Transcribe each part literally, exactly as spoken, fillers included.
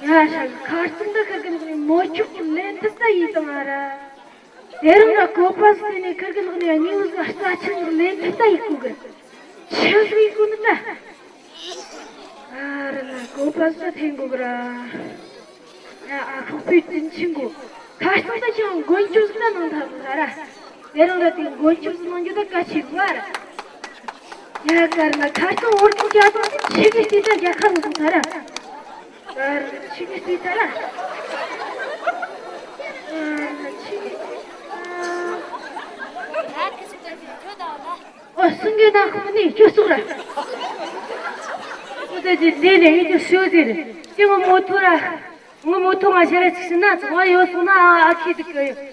ཡ་ཧྲ། ཁ་རྩང་ད་ཁིར་གི་ལག་ནས་མོ་ཆོག་གི་ལན་ཐུབ་ད་ཡིས་དང་ཨ་ར། དེ་རིང་ལ་བཀོད་པ་ཟིག་ནས་ཁིར་གི་ལག་ནས་དངོས་ཟིག་རྩ་ཆེན་ཟིག་ལེན་ཐུབ་ད་ཡིས་གོ་གི། ཆི་ཟིག་ཡིས་གོ་ནི་ད། ཨ་ར་ན་བཀོད་པ་ཟིག་འཐེན་གོ་གི་ར། ཡ་ཨ་ཁོག་པའི་དྲིན་ཆེན་གོ། ཁ་རྩང་ད་ཁྱོད་མགོན་སྐྱོབ་ཟིག་ད་ནང་ཐག་ཟིག་ཨ་ར། དེ་རིང་ལ་དེ་མགོན་སྐྱོབ་ཟིག་གནང་རྒྱུ་ད་གལ་ཆེ་གོ་ཨ་ར། ཡ་ཀར་ན་ཁ་རྩང་འོར་གི་རྒྱ་དང་དེ་ཆི་གི་ལྟོས་ད་རྒྱལ་ཁ་ལོ་ཟིག་ཨ་ར། ཨ་ར་ཆི་གི་ལྟོས་ད་ར། ཨ་ར་ཆི་གི་ལྟོས་ད། ཨོ་སུན་གི་ན་ཁོ་ནི་ཁྱོད་སུ་ར། ཨོ་ད་ཅི་ལས་ལས་ངས་ཁྱོད་ཤོད་ཟེར། ཅི་ངོ་མོ་ཐུ་ར། ངོ་མོ་ཐུ་ང་ཤ་ར་ཅིག་ཤི་ན་ཚོང་ཡོད་སོང་ན་ཨ་ཁེ་དུ་གི་ཡོད།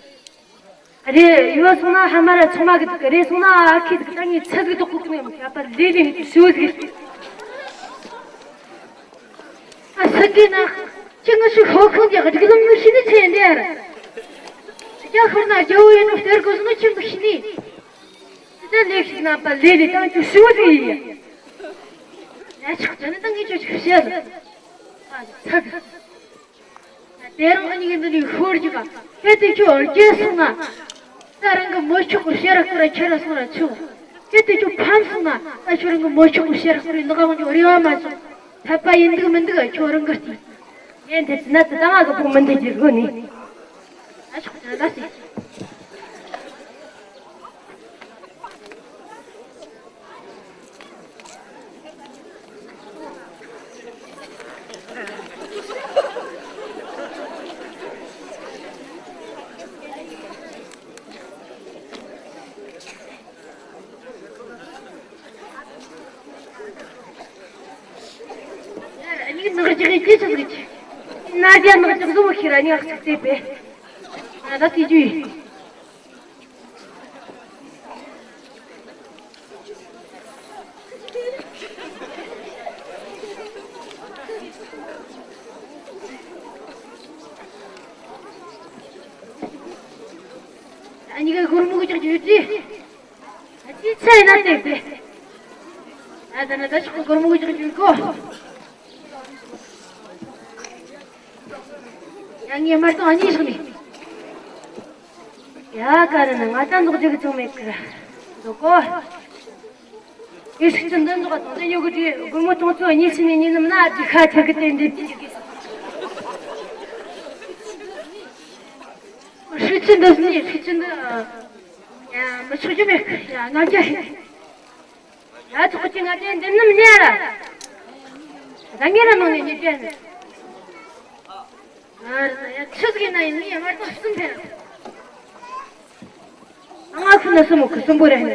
རེད་ཡོད་སོང་ན་ཧ་མ་ར་ཚོང་མ་གི་དུ་གི་རེད་སོང་ན་ཨ་ཁེ་དུ་གི་ད་ངས་ཚ་གི་དུ་ཁུག་ནས་མི་ཁྱབ་པ་ལས་ལས་ངས་ཁྱོད་ཤོད་ཟེར། ཨ་སུན་གི་ན་ཁྱོད་ངོ་ཤི་ཧོ་ཁོང་གི་སྒྲིག་ལམ་ངོ་ཤི་ནི་ཆེ་འདི་ཨ་ར། རྒྱ་ཧོར་ན་རྒྱ་བོ་ཡིན་ནོ་སྟེར་དགོས་སོང་ན་ཁྱོད་ངོ་ཤི་ནི། དེ་ལས་ཤིག་ན་པ་ལས་ལས་དང་ཁྱོད་ཤི་བོ་དེ་ཡིན། ཡ་ཆོག་ཅན་དང་ངས་ཁྱོད་ཆོག་བཤད་ལ། ཨ་ཚ་གི། དེ་རིང་ཨ་ནི་གི་འདི་ནས་ཤོར་རྒྱུ་ག་གལ་ཏེ་ཁྱོད་རྒྱལ་སོང་ན། ད་རང་གི་མོ་ཆོག་གི་ཕྱིར་ར་སྐོར་ར་ཁྱེར་ར་སོང་ར་ཆོག་གལ་ཏེ་ཁྱོད་ཕམ་སོང་ན་ད་ཁྱོད་རང་གི་མོ་ཆོག་གི་ཕྱིར་ར་སྐོར་ར་འདི་ག་འོང་རྒྱུ་རེ་བ་མ་བྱུང་། འཐད་པ་ཡིན་འདུག་མི་འདུག་ཁྱོད་རང་གི་རྩིས། ངས་འདི་ཚོ་ན་དེ་ད་ང་གི་བུ་མི་འདི་རྒྱུ་དགོས་ནི། ཨ་ཆོག་ཅན་ལ་སི། ཡར་ཨ་ནི་ནག་རྒྱག་གི་ཅི་ཆགས་གི་ཅི། ན་རྒྱ་ནག་རྒྱག་བཟོ་བོ་ཤི་ར་ནི་ཨག་ཚིག་རྩེ་པས། ང་ད་དེ་རྒྱུ་ཡིན། ཨ་ནི་ག་སྒོར་མོ་གི་ཅག་རྒྱུ་ཅི། ཨ་ཅི་ཚེ་ན་དེ་དེ། ཨ་ད་ན་ད་ཤོག་སྒོར་མོ་གི་ཅག་རྒྱུ་གོ། ཡ་ངས་མར་དང་ཨ་ནི་ཞིག་ནི། ཡ་ཀ་ར་ན་ང་ད་འདོག་རྒྱུ་གི་ཅང་མེད་གི་ར། འདོག་གོ། ངས་ཤུགས་ཆེན་འདི་འདོག་དང་འདི་ཉོ་གི་དུས་སྒོར་མོ་སྟོང་ཚོ་གཉིས་ཕྱིན་ནས་ཉིན་ནམ་ན་ཨ་ཅི་ཁ་ཆག་གི་དེ་འདེབས་ཀྱི་ཅིག་གི། ཤུགས་ཆེན་འདི་ཟིན་ནས་ཤུགས་ཆེན་འདི། ཡ་མི་ཆོག་རྒྱུ་མེད་གི་ཡ་ང་རྒྱ་ཧེ། ཡ་ཚོགས་ཀྱི་ང་དེ་འདི་ནམ་ཉལ་ར། ད་ངེད་ར་ནང་ནས་ཉེ་དེ་ནི། ང་ར་ཡ་ཆི་ཟིག་ཡིན་ན་ཡིན་ངས་ཡ་ང་ད་གསུམ་ཕེ་ར། ང་ཁུ་ན་གསུམ་མོ་ཁུ་གསུམ་པོ་ར་ཡིན།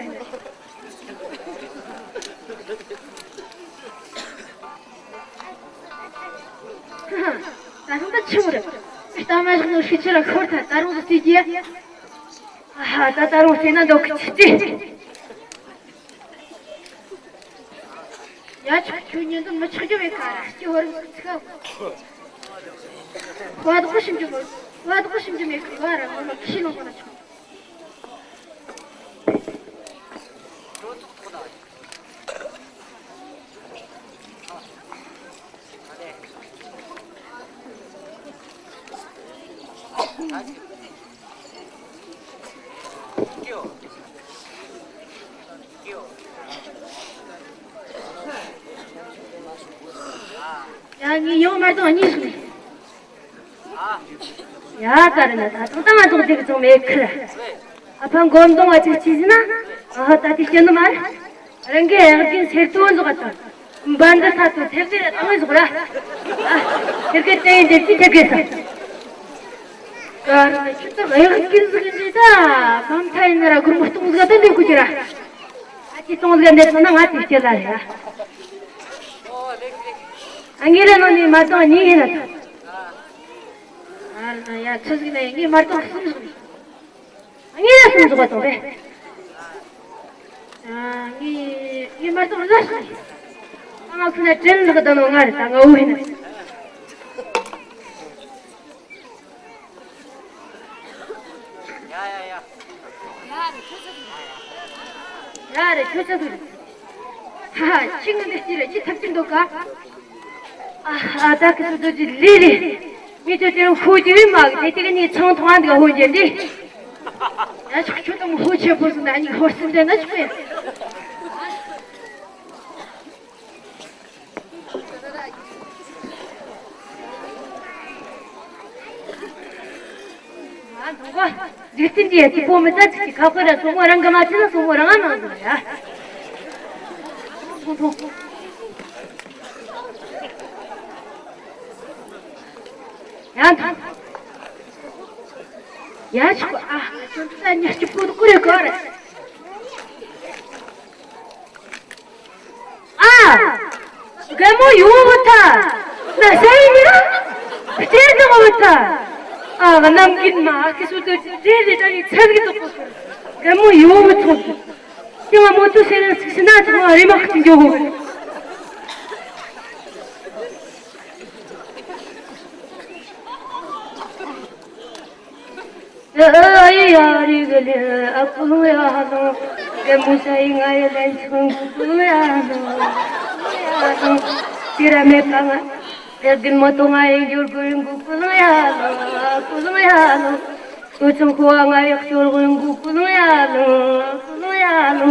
ད་ཧང་ད་ཆི་མོ་རེད། ད་མ་ཞིག་ནོ་ཤི་ཆི་ར་ཁོར་ཐ་ད་རུང་ཟིག་ཟེར་གྱི། ཨ་ཧ་ད་ད་རུང་ཟེར་ན་འདོག་གི་ཆི་ཆི། ཡ་ཆོག་ཁྱོད་ཉིན་དུ་མི་ཆོག་རྒྱུ་མེད་ཀ་ར་སྐྱི་ཧོར་མི་ཚིག་བ་དག་ཤིན་རྒྱུ་མེད། བ་དག་ཤིན་རྒྱུ་མེད་ཀ་བ་ར་ངོ་མ་ཁྱི་ལོང་གོ་ན་ཆོག་ཡ་ངས་ཡང་མར་དང་གཉིས་སོང་། ཡ་ད་རེ་ན་ད་ཐོག་ད་ང་ཐོག་དེ་གི་ཚོང་མེད་ཁི། ཨ་ཕ་མགོ་འདོང་བ་ཅིག་ཅི་ཟིན་ན། ཨ་ཧ་ད་དེ་སྐྱེ་ནི་མ་རེད། རང་གི་ཡག་གི་སེར་ཏོ་འཛོག་དང་། འབའ་འདི་ས་ཏོ་ཐེབས་ཟེར་དང་ངི་ཟོག་ར། ཨ་ཐེབས་གི་ཏེ་འདེབས་ཀྱི་ཐེབས་གི་ས། ཨ་ར་ཁྱོད་ཚོ་གཡག་གིན་ཟིག་གིན་རེད་ད། མ་མཐའ་ཡིན་ན་ར་སྒོར་མོ་སྟོང་ཟིག་ད་འདེབས་དགོས་ཀྱི་ར། ཨ་ཅེ་སྟོང་ཟིག་འདེབས་སོང་ན་ང་དེ་སྐྱེལ་ལ་རེད་ཡ། ཨ་ངས་ར་ནང་ནས་མ་བཏང་གཉིས་ཡིན་ན་ད། ཨ་ར་ཡ་ཆི་ཟིག་ན་ཡ་ངས་མ་བཏང་གསུམ་ཟིག་རེད། ངས་ལ་སུམ་ཟོག་དང་བས། ཨ། ངས་ངས་མ་གཏོགས་ལ་སུམ། ང་ཁོ་ན་དྲན་ལག་ད་ནོ་ང་རེད་ད་ང་འུ་ཡིན། ཡ་རེད་ཁྱོད་ཚ་དུས། ཧ་ཧ་ཁྱི་ངན་འདི་སྐྱིད་རེད་ཁྱི་ཐབས་ཀྱི་འདུག་ག་ཨ་ཨ་ད་ཁི་སུ་དོ་ཅི་ལི་ལི། མི་ཚོ་དེ་རུ་ཤོད་ཀྱི་མ་གི་དེ་དེ་གི་ནི་ཚང་ཐོང་ཨ་འདི་ག་ཧོ་རྒྱན་འདི། ཡ་ཆོག་ཆོག་དང་ཧོ་ཆེ་པོ་སུ་ན་ནི་ཧོར་སུ་འདྲ་ན་ཆོག་ཡ། ཨ་འདུག་ག་འཇིག་རྟེན་འདི་ཡ་སྐྱིད་པོ་མི་ཚ་ཚིག་གི་ཁ་ཁོ་ར་སོ་མོ་རང་གི་མ་ཚེ་ན་སོ་མོ་རང་ང་ནང་འདུག་ཡ། ཐོང་ཐོང་། ཡང་ཐང་། ཡ་ཆོག་ཨ། ཁྱོད་ཚོ་ཉ་སྐྱིད་པོ་དུ་ཀུ་རེ་ཀོ་རེ། ཨ། རྒན་མོ་ཡོང་བ་ཐ། ན་ཤ་ཡིན་ནི་ར། ཁྱེད་ཀྱི་བ་ཐ། ཨ་གནམ་གིན་མ་ཨ་ཁི་སུ་དུ་དེ་རེ་ད་ཡི་ཚ་གི་དུ་ཀུ་ཀུ། རྒན་མོ་ཡོང་བ་ཐོག་གི། ཁྱེད་ང་མོ་ཚོ་ཤེས་ན་ཚིག་ཤི་ན་ཚོ་རེ་མ་ཁི་འགྱོ་གོ་གི། ཨ་ཡ་རི་ག་ལེ་ཨ་ཀུ་ལུ་ཡ་ཧ་ལོ། ག་མུ་ས་ཡི་ང་ཡ་ལན་ཆུང་ཀུ་ལུ་ཡ་ཧ་ལོ། ཡ་ཧ་ལོ། ཏི་ར་མེ་པ་ང་ཡ་གིན་མོ་ཏོ་ང་ཡ་འགྱུར་གུ་རིང་ཀུ་ཀུ་ལུ་ཡ་ཧ་ལོ། ཀུ་ལུ་ཡ་ཧ་ལོ། ཏོ་ཆུང་ཁོ་ང་ཡ་ཁྱོར་གུ་རིང་ཀུ་ཀུ་ལུ་ཡ་ཧ་ལོ། ཀུ་ལུ་ཡ་ཧ་ལོ།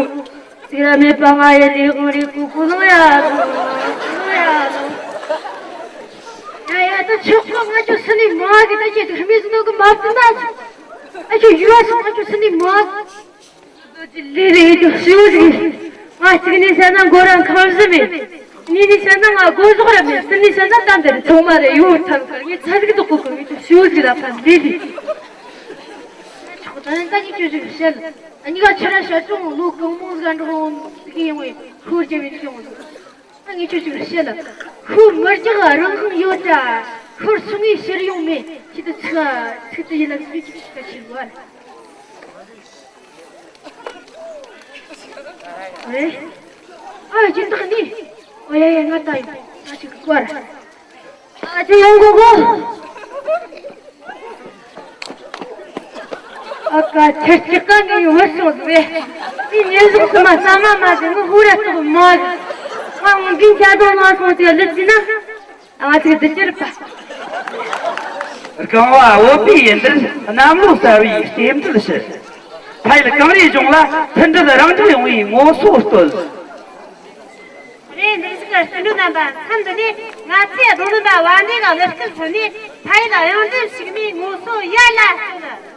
ཚིག་ར་མེད་པ་ང་ཡི་ལས་དབང་རིག་གུ་ཀུ་ལུང་ཡ་ལུང་། ཀུ་ལུང་ཡ་ལུང་། ཡ་ཡ་ད་ཆོག་གོ་ང་ཆོ་སུ་ནི་མ་གི་ད་ཁྱེད་དུ་མི་སུ་ནོ་གི་མ་བཏུ་ན། ཨ་ཆོ་ཡུ་བ་སུ་ང་ཆོ་སུ་ནི་མ་གི། ལི་ལི་ཡི་ཆོ་སུ་ཡོད་གི། ང་གཅིག་ནི་ཤ་ན་མགོ་རང་ཁང་བཟི་མེད། གཉིས་ནི་ཤ་ན་ང་མགོ་ཟོག་ར་མེད། གསུམ་ནི་ཤ་ན་ད་འདིར་ཚང་མ་རེ་ཡོད་ཐམ་ཁར་ངས་ཚ་ཟིག་དུ་ཀུ་ཀུ་ངས་ཆོ་སུ་ཡོད་གི་ལ་ཕ་ལི་ལི། ཆོག་ད་ནི་ད་ནི་ཁྱོད་ཅིག་བཤད་ལ། ཨ་ནི་ག་ཁྱོད་ར་ཤ་ཅུང་ལོ་གང་མོ་ཟིག་འགྲོ་འོང་ཟིག་ཡོང་བའི་ཁོར་རྒྱབ་ཡིན་ཡོང་ཟིག་ཨ་ངས་ཁྱོད་ཅིག་བཤད་ལ། ཁོ་མི་རྒྱག་རང་དབང་ཡོད་ད། ཁོར་སུ་ངས་ཕྱིར་ཡོང་མེད་ཁྱེད་དུ་ཚིག་ཚིག་དུ་ཡིན་ལ་ཟིག་ཅིག་ཤ་ཆེ་བ། ཨེ། ཨ་སྦྱིན་བདག་ནི། ཨོ་ཡ་ཡ་ང་ད་ཡིན་ད་ཅིག་བར། ཨ་ཅེ་ཡོང་གོ་གོ། ཨ་ཀ་ཁྱེར་ཅི་ཀ་ངས་བུད་སོང་ཟིག་བས། དེ་ཉེན་ཟོག་སུ་མ་ས་མ་མ་ཟིག་ངས་ཧུ་ར་ཐོག་མ་ཟིག་ང་འོང་གིན་ཅ་དང་མ་སོང་ཅི་ལི་ཅི་ན། ང་ཚོས་བསྡུ་རྒྱུར་པ། རྐང་བ་བོད་པའི་ཡུལ་འདིར་གནམ་ལོ་གསར་བའི་རྟེན་འབྲེལ་ཞུ། ཕ་ཡུལ་གངས་རིའི་ལྗོངས་ལ་མཐུན་སྒྲིལ་རང་འགྲུལ་ཡོང་བའི་ངོ་སོ་བསྟོད། རེད། འདིར་ཞུགས་པའི་སྐྱེ་འགྲོ་རྣམ་པ། མཚམས་འདི་ནས་ང་ཚོས་རྡོ་ལུང་པ་བ་འདྲེ་གི་གླུ་སྐད་ཁུར་ནས་ཕ་ཡུལ་རང་འགྲུལ་ཞུགས་མིའི་ངོ་སོ་ཡར་ལ་བསྟོད།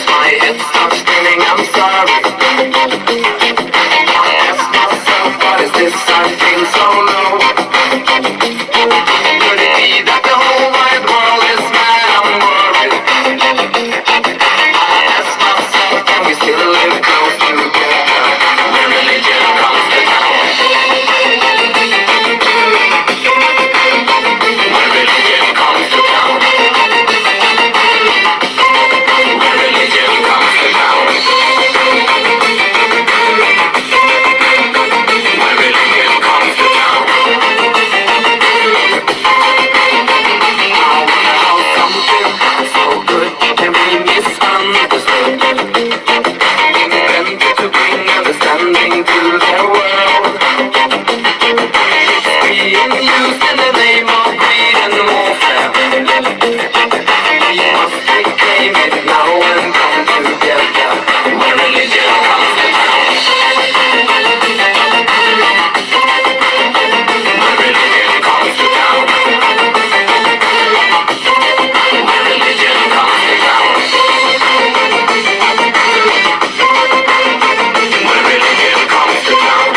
My head starts spinning, I'm sorry. I ask myself, what is this? I feel so low. Could it be that the whole wide world is mad? I'm worried. I ask myself, can we still live close together? When religion comes to town. When religion comes to town. When religion comes to town. When religion comes to town. I wonder how something so good can be misunderstood. Intended to bring understanding to the world. It's being used in the name of greed and warfare. We must reclaim it now and come together. When religion comes to town. When religion comes to town. When religion comes to town. When religion comes to town.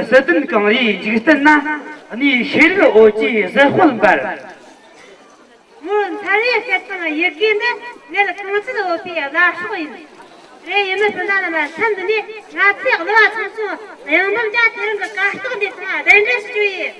བསིལ་ལྡན་གངས་རིའི་འཇིག་རྟེན་ན། གནས་ཤེས་རིག་འོད་ཀྱི་གཟི་དཔལ་འབར། མོའི་མཚར་བའི་སྐད་དང་ཡི་གེ་འདི། མངལ་གངས་ཅན་བོད་པའི་བླ་སྲོག་ཡིན། རེད། ཡིན་ནི་སྤུན་ཟླ་རྣམས། མཚམས་འདི་ནས་ང་ཚོའི་གླུ་བ་ཆུང་ཆུང་གཡང་འབུམ་གྱིས་དེ་རིང་གི་གར་སྟེགས་འདི་ཚང་གདན་འདྲེན་ཞུ་རྒྱུ་ཡིན།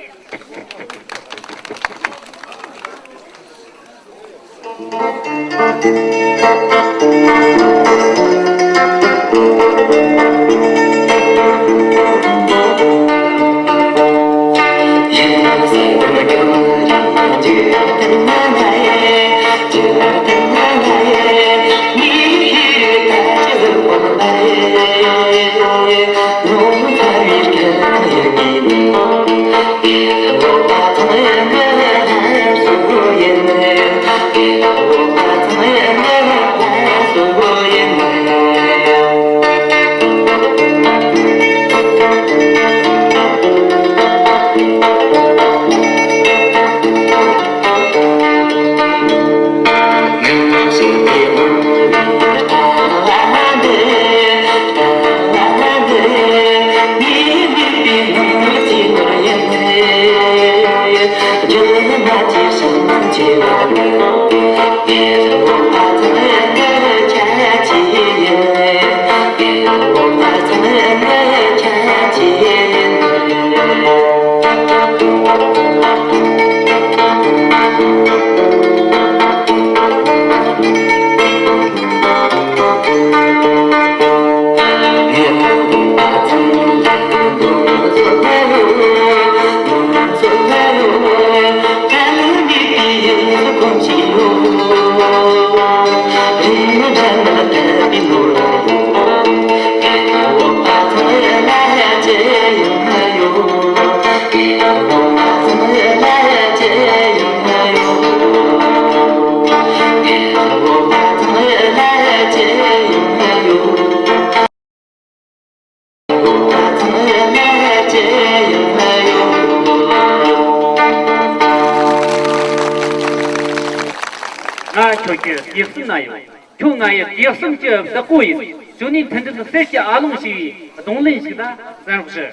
ང་ཁྱོད་ཀྱི་དུས་གསུམ་ན་ཡོད། ཁྱོད་ང་ཡི་དུས་གསུམ་གྱི་བདག་པོ་ཡིན། ཅོ་ནེ་མཐུན་སྒྲིལ་གསེར་གྱི་ཨ་ལོང་ཞེས་པའི་རྡུང་ལེན་ཞིག་ལ་གསན་རོགས་ཞུ།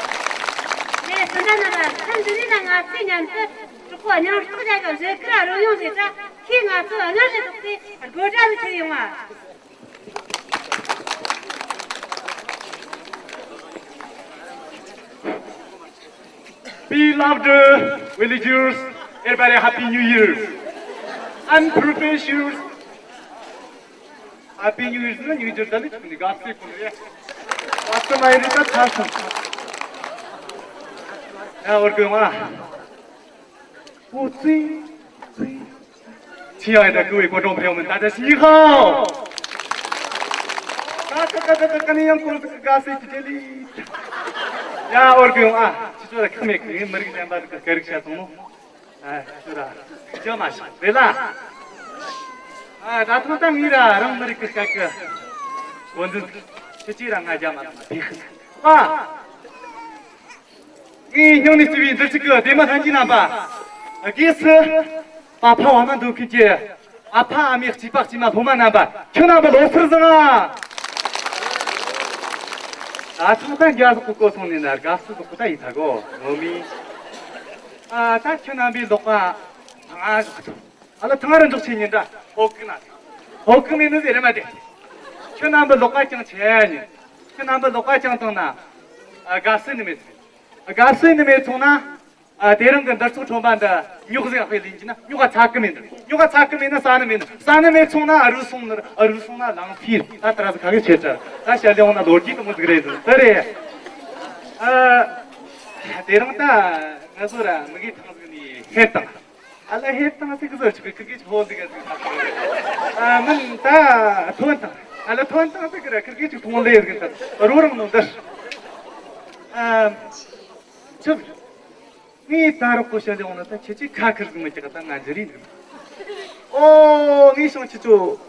ངས་སུ་འདྲ་ན་ལ་མཚམས་འདི་ནས་ན་ང་ཚོའི་མཉམ་དུ་གྲོགས་པོ་མཉམ་གཏོགས་རྒྱ་གི་བཟོད་གར་རོལ་ཡོང་ཟེར་ཙང་ཁྱེད་ང་ཚོ་སྔར་ནས་ཐོག་ཏུ་དགོད་བྲ་ལ་ཁྱེར་ཡོང་བ། Beloved villagers, everybody happy New Year. I'm professor. Happy New Year ནི་ཉིས་བརྒྱ་ད་ལི་ཆུང་ནི་ག་སེ་ཀུན་རེད། ཨ་ཏི་མ་ཡི་རི་ད་ཐ་སང་། ཡ་བར་གོ་མ། ཨོ་ཙི། ཙི། ཆི་ཡ་ཡ་ད་ཀུ་བའི་ཀོ་ཀྲོང་ཕེ་མིན་ད་ད་སི་ཧའོ། ད་ད་ད་ད་ད་ཀ་ནི་ཡང་ཀོ་ཙི་ག་སེ་ཅི་ཅི་ལི། ཡ་བར་གོ་ཡོང་ཨ། ཅི་ཚོ་ད་ཁ་མེད་གི་མི་རིགས་གཞན་པ་ད་སྐད་རིགས་བཤད་སོང་ནོ། ཨ་ཅོ་ར། རྒྱ་མ་ཤི་རེད་ལ། ཨ་ད་ཐང་ད་ངི་ར་རང་མི་རིགས་ཀྱི་སྐད་ཀྱི་གོ་འཛིན་ཆི་ཅི་ར་ང་རྒྱ་མ་དང་དེ་ཤི་ཨ། ངའི་སྙིང་ནས་བརྩེ་བའི་འདིར་ཆིག་གི་སྡེ་མི་ལྷན་རྒྱས་རྣམ་པ། དགེ་སི། པ་ཕ་བ་མ་འདུག་མཁན་གྱི་ཨ་ཕ་ཨ་མའི་གཅེས་པ་གཅེས་མ་སློབ་མ་རྣམ་པ་ཁྱོད་རྣམ་པ་ལོ་སར་བཟང་ཨ། ད་ཐང་ད་འགྱ་ཟོག་གི་གོ་སོང་ནས་ན་དགའ་བསུ་ཟོག་གི་ད་ཡིན་ད་གོ་ངོ་མི། ཨ་ད་ཁྱོད་རྣམ་པའི་ལོག་པ་ཐང་ཨ་ཟོག་ཐང་། ཨ་ལ་ཐང་ར་འཇོག་ཆེ་ཉིན་འདྲ་ཧོ་ཀི་ན། ཧོ་ཀི་མེད་ནི་ཟེར་མ་དེ། ཁྱོད་རྣམ་པའི་ལོག་པ་ཅང་ཆེ་ཉིན། ཁྱོད་རྣམ་པའི་ལོག་པ་ཅང་བཏང་ན། ཨ་དགའ་བསུ་ནི་མེད་སོང་། དགའ་བསུ་ནི་མེད་སོང་ན། ཨ་དེ་རིང་གི་འདིར་ཚོགས་ཁྲོམ་པ་འདི་རྙོག་ཟིང་ཨ་ཕེ་ལིན་གྱི་ན་རྙོག་ག་ཚ་གི་མེད་འདི་རྙོག་ག་ཚ་གི་མེད་ན་ས་ནི་མེད་ནི་ས་ནི་མེད་སོང་ན་ཨ་རུ་སོང་ནི་ཨ་རུ་སོང་ན་ལང་ཕིར་ད་ཏྲ་ཟི་ཁ་གི་ཆེ་ཏྲ་ད་ཤ་ལེ་འོང་ན་ལོ་རྒྱུས་དུ་མོ་ཟིག་རེད་ཟིག་དེ་རེད། ཨ་དེ་རིང་ད་ང་ཚོ་ར་མི་གི་ཐང་ཟིག་ནི་ཧེར་དང་། ཨ་ལ་ཧེ་ཏང་སི་གི་ཟོ་ཆི་གི་ཁི་གི་ཆི་ཧོ་ལི་ག་ཟི་ཨ་མིན་ད་ཐོན་ཏང་ཨ་ལ་ཐོན་ཏང་སི་གི་ར་ཁི་གི་ཆི་ཐོང་ལེ་ཟི་ད་རོ་རང་ནོ་འདར། ཨ་ཆི་ངའི་ད་རོགས་གོ་ཤ་ལེ་འོང་ན་ད་ཁྱེད་ཀྱི་ཁ་ཁིར་གི་མི་ཀྱག་ད་ང་འཇི་རི་འདུག་ཨོ་ངའི་ཤོང་ཁྱེད་ཚོ།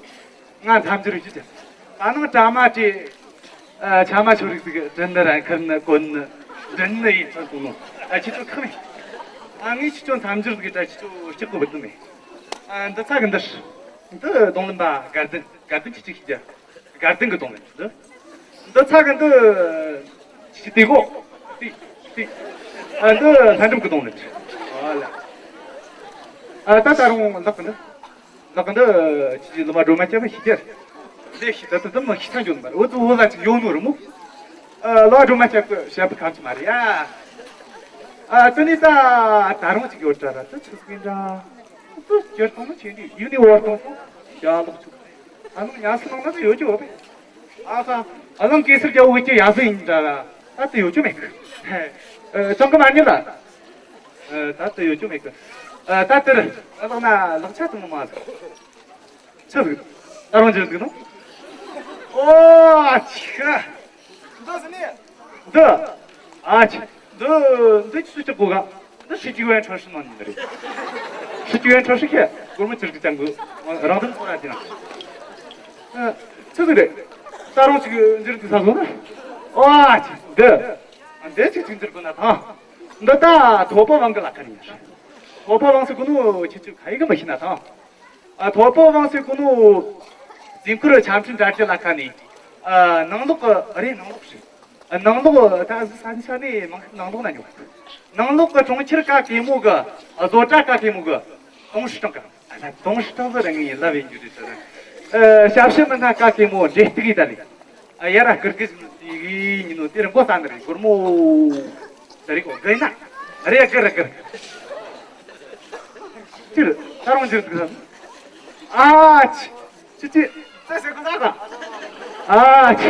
ང་འཐམ་ཇུ་རུ་ཞུ་ཅེ། ད་ནང་གྲ་མ་ཅེ། ཨ་ཆ་མ་ཆོ་རིག་ཟིག་དྲན་ནི་ར་ཁར་ནི་གོན་ནི། དྲན་ནི་ཡིན་ཚོད་དུ་ནོ། ཨ་ཁྱེད་ཚོ་ཁག་མེད། ཨ་ངས་ཁྱེད་ཚོ་འཐམ་ཇུ་རུ་ཟིག་ད་ཁྱེད་ཚོ་སྐྱག་གོ་བུད་ནི་མེད། ཨ་འདི་ཚ་གི་འདི། འདི་རྡུང་ལེན་པ་དགའ་ལྡན་དགའ་ལྡན་ཁྱེད་ཚོ་ཤེས་རྒྱ། དགའ་ལྡན་གི་རྡུང་ལེན་འདི། འདི་ཚ་གི་འདི། ཁྱེད་ཚོ་དེ་གོ། དེ་དེ། ཨ་འདི་ལྷ་འགྲུབ་གི་རྡུང་ལེན། ཨ་ལ། ཨ་ད་ད་རུང་ལག་གི་འདི། ལག་འདི་ཁྱེད་ཀྱི་ལོ་མ་སྒྲོལ་མ་སྐྱབས་ཤིག་རྒྱལ། ལས་ཤིག་ད་ད་དུ་མ་ཤི་ཚང་འཇོག་མ་རེད། འུ་ཚོ་བོད་ལ་ཅིག་ཡོང་ནོ་རེད་མོ། ཨ་ལོ་སྒྲོལ་མ་སྐྱབས་ཀྱི་བཤད་པ་ཁམས་ཅིག་མ་རེད་ཡ། ཨ་དེ་ནས་ད་ད་རུང་ཅིག་ཡོད་དྲ་ར་དུ་ཆུ་སྲིན་འདྲ། དུ་སྐྱོར་གཏོང་ནི་ཆེ་འདི་ཡུ་ནི་བོར་གཏོང་སོང་། ཡ་ལོག་ཆུ། ཨ་ནུ་ཉ་སི་ནང་ན་དུ་ཡོད་ཀྱི་བོ་པས། ཨ་ཧ། ཨ་ལང་གེ་སར་རྒྱལ་བོ་གི་ཡ་ཧྥེ་ཡིན་འདྲ་ལ། ད་དུ་ཡོད་ཀྱི་མེད་གི། ཨ་ཅང་གི་མ་ཉེ་ལ། ཨ་ད་དུ་ཡོད་ཀྱི་མེད་གི། ཨ་ད་དུ་ཨ་ལག་ན་ལག་ཆ་དུ་མོ་མ་ཟིག་ཆི་ཟིག་ད་རུང་ཇི་ཟིག་ནོ། ཨོ་ཨ་ཆི། འདི་ཟི་ནི། འདི། ཨ་ཆི། འདི་འདི་ཆི་ཆི་གོ་ག་འདི་ཧྲི་ཅི་ཝན་ཁྲོ་ཧྲི་ནང་ནི་རེད། ཧྲི་ཅི་ཝན་ཁྲོ་ཧྲི་ཁེ་གོར་མོ་ཅིར་གི་ཅང་གི་རང་དོན་ཁོ་ར་ཅི་ན། ཨ་ཆི་ཟིག་རེད། ད་རུང་ཅིག་འཇིར་འདི་ས་བཟོ་ན། ཨོ་ཨ་ཆི། འདི། འདི་ཅིག་ཅིག་འཇིར་གོ་ན་ཐང་། འདི་ད་ཐོ་པོ་ཝང་གི་ལ་ཁ་ནི་ཡ། ཐོ་པོ་ཝང་སི་གོ་ནོ་ཁྱེད་ཚོ་ཁ་ཡི་གི་མི་ཤེས་ན་ཐང་། ཨ་ཐོ་པོ་ཝང་སི་གོ་ནོ་ཟིན་ཁུར་ཆམ་ཁྲིན་དྲ་རྒྱ་ལ་ཁ་ནི། ཨ་ནང་ལོག་གི་རེད་ནང་ལོག་རེད། ཨ་ནང་ལོག་ད་གཟི་ས་ནི་ས་ནི་མང་ནང་ལོག་ན་ཉོ། ནང་ལོག་གི་གྲོང་ཁྱེར་ཀ་གེ་མོ་གི་ཨ་བཟོ་གྲྭ་ཀ་གེ་མོ་གི་ཏོང་ཧྲི་ཀྲང་ཀ་ཨ་ན་ཏོང་ཧྲི་ཀྲང་ཟེར་ར་ངའི་ལབ་ཡིན་རྒྱུ་རེད་ཟེར། ཨ་ཞབས་ཕྱི་མི་སྣ་ཀ་གེ་མོ་འབྲེལ་གཏུག་ཡིན་ད་ལེ། ཨ་ཡ་ར་ཀིར་ཀིར་ཟིན་ནོ་དེ་གི་ཉིན་ནོ་དེ་རིང་གོ་ས་ནི་རེད་སྒོར་མོ། ད་རེད་གོ་གི་ན། རེད་གི་རེད་གི། ཅིར་ད་རུང་ཅིར་འདུག་ཨ། ཨ་ཅི་ཅི་ཅི་ད་ཟེར་གོ་ད་ག་ཨ་ཅི་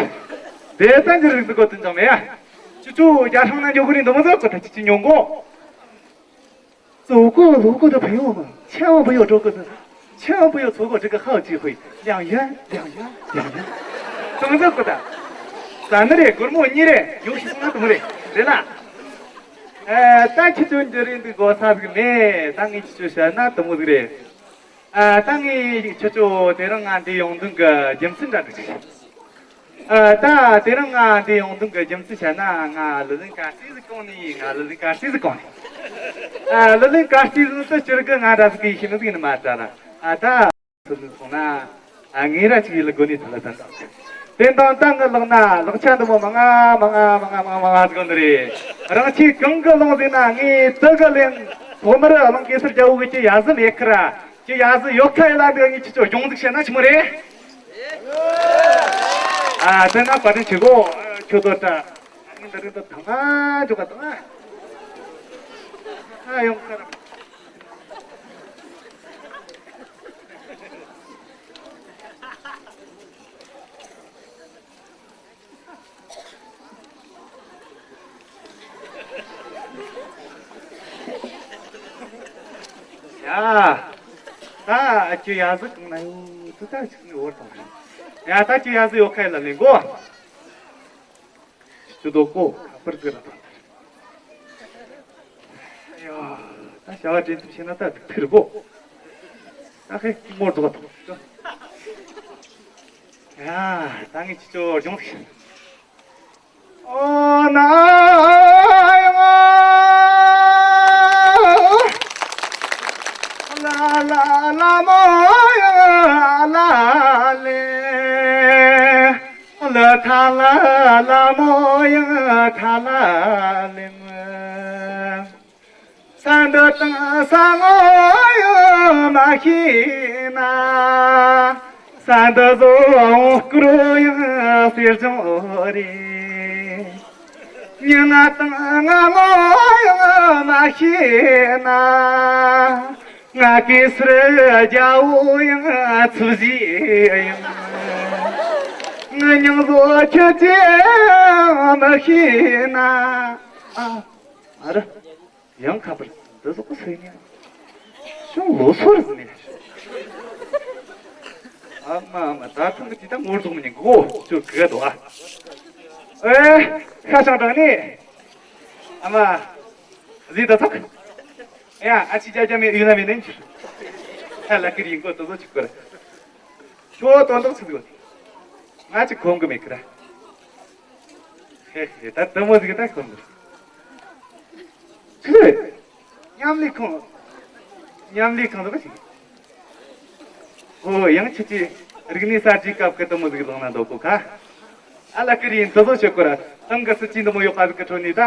དེ་ད་ཅིར་འདུག་གོ་དུན་ཅང་མེ་ཡ། ཅི་ཅུ་རྒྱ་ཧྲང་ན་ཉོ་གི་རིན་དུ་མ་ཟེར་གོ་ད་ཅི་ཅི་ཉོ་གོ 走过路过的朋友们，千万不要错过这，千万不要错过这个好机会。两元，两元，两元。怎么这不的？咱们这古墓你嘞，游戏什么怎么嘞？对了。呃，但其中的人的国产这个嘞，当你去选那怎么的嘞？呃，当你去做这种啊的用这个金身的这些。 ཨ། ད་དེ་རིང་ང་འདི་ཡོང་དུས་ཀྱི་རྒྱུ་མཚན་བཤད་ན། ང་ལི་ལིང་ཀ་སི་ཟིག་གོན་ནི། ང་ལི་ལིང་ཀ་སི་ཟིག་གོན་ནི། ཨ། ལི་ལིང་ཀ་སི་ཟིག་ཏུ་སྤྱིར་གི་ང་འདྲ་ཟིག་གི་ཤེས་ནི་ཟིག་ནི་མ་དྲ་ལ། ཨ། ད་སུ་ནི་སོང་ན། ཨ། ངེད་ར་ཅིག་ཡིད་ལ་དགོས་ནི་ཐ་ལ་ད་ད། དེ་དང་ད་ངི་ལག་ན་ལག་ཆ་འདི་མོ་མང་ང་མང་ང་མང་ང་མང་ང་མང་ང་ཟིག་གོན་ནི་རེད། རང་ཆས་གང་གི་ལོང་ཟིག་ན་ངས་དུ་གི་ལེན། ཐོག་མར་གླིང་གེ་སར་རྒྱལ་པོ་གི་ཅི་ཡ་ཟི་མེད་ཁི་ར། ཅི་ཡ་ཟི་ཡོད་ཁ་ཡིད་ལ་འདི་ངས་ཁྱེད་ཚོ་སྦྱོང་ཟིག་བཤད་ན་ཆི་མོ་རེད། ཨ། དེ་ན་བཀའ་དྲིན་ཆེ་གོ། ཁྱོད་དོ་ད། ཨ་ནི་འདི་རིང་དུ་ཐང་ང་འཇོག་ག་ཐང་ང་། ཨ། ཡོང་ཁ་ར། ཡ། ད་ཁྱོད་ཡ་ཟི་གང་ན་ཡོད། དུ་ད་ཅིག་ནི་བོར་དང་། ཡ། ད་ཁྱོད་ཡ་ཟི་ཡོད་ཁ་ཡིད་ལ་ལེན་གོ། ཅི་དོ་གོ་ཁ་པར་ཟིག་ར་དང་། ཡ། ད་བྱ་བ་འདྲེན་ཐུབ་ཤེས་ན་ད་ཐུར་གོ། ད་ཧེ་མོར་དོ་ཐོག་ཡ། ད་ངས་ཅི་ཅོ་སྦྱོང་ཟིག་ཨོ་ན་ཡང་ལ་ལ་ལ་མོ་ཡང་ལ་ལེ། ལ་ཐ་ལ་ལ་མོ་ཡང་ཐ་ལ་ལེ་མ། ས་འདི་དང་ས་ངོ་ཡང་མ་ཤེས་ན། ས་འདི་བཟོ་བོ་སྐུ་རུ་ཡང་གསེར་ལྗོངས་རེད། མྱི་ང་དང་ང་ངོ་ཡང་མ་ཤེས་ན། ང་གེ་སར་རྒྱལ་པོ་ཡང་ཚུལ་བཞིན་ཡང་། ངའི་མྱིང་བཟོ་ཁྱེད་ཀྱིས་མི་ཤེས་ན། ཨ། ཨ་ར། ཡང་ཁ་པར་འདི་ཟོག་གི་སེམས་ཉམས། ཅུང་ལོ་སོར་ཟིན་ནས། ཨ་མ་ཨ་མ། ད་ཐེངས་འདི་ད་ངོ་རྫོགས་མི་ཉན་གོ། ཅོ་གི་དོ་ཨ། ཨེ། ཤ་ཞང་དྲང་ནི། ཨ་མ། ཟིག་ད་ཚག་ཡ། ཨ་ཅི་ཅ་ཅ་མེ་ཡུ་ན་མེ་ནན་ཅི། ཧ་ལ་ཀི་རི་ཡིན་གོ་དོ་ཟོ་ཅི་གོ་ར། ཁྱོད་དོན་དག་ཆི་འདུག་ང་ཅིག་ཁོམ་གི་མེད་ཀི་ར། ཧེ་ཧེ། ད་དེ་མོ་ཟིག་ད་ཁོམ་གི། ཆི་རེད། མཉམ་ལས་ཁང་། མཉམ་ལས་ཁང་དུ་ག་ཞིག་ཨོ། ཡང་ཁྱེད་ཀྱིས་རིག་གནས་གསར་བརྗེའི་སྐབས་ཀྱི་དེ་མོ་ཟིག་ལོང་ན་འདོད་གོ་ཁ། ཨ་ལ་ཀི་རི་ཡིན་དེ་ཚོ་བྱེད་དགོས་ར། ཏང་གི་སྲིད་ཇུས་འདི་མོ་ཡོད་པ་ཟིག་གི་ཁྲོད་ནས་ད་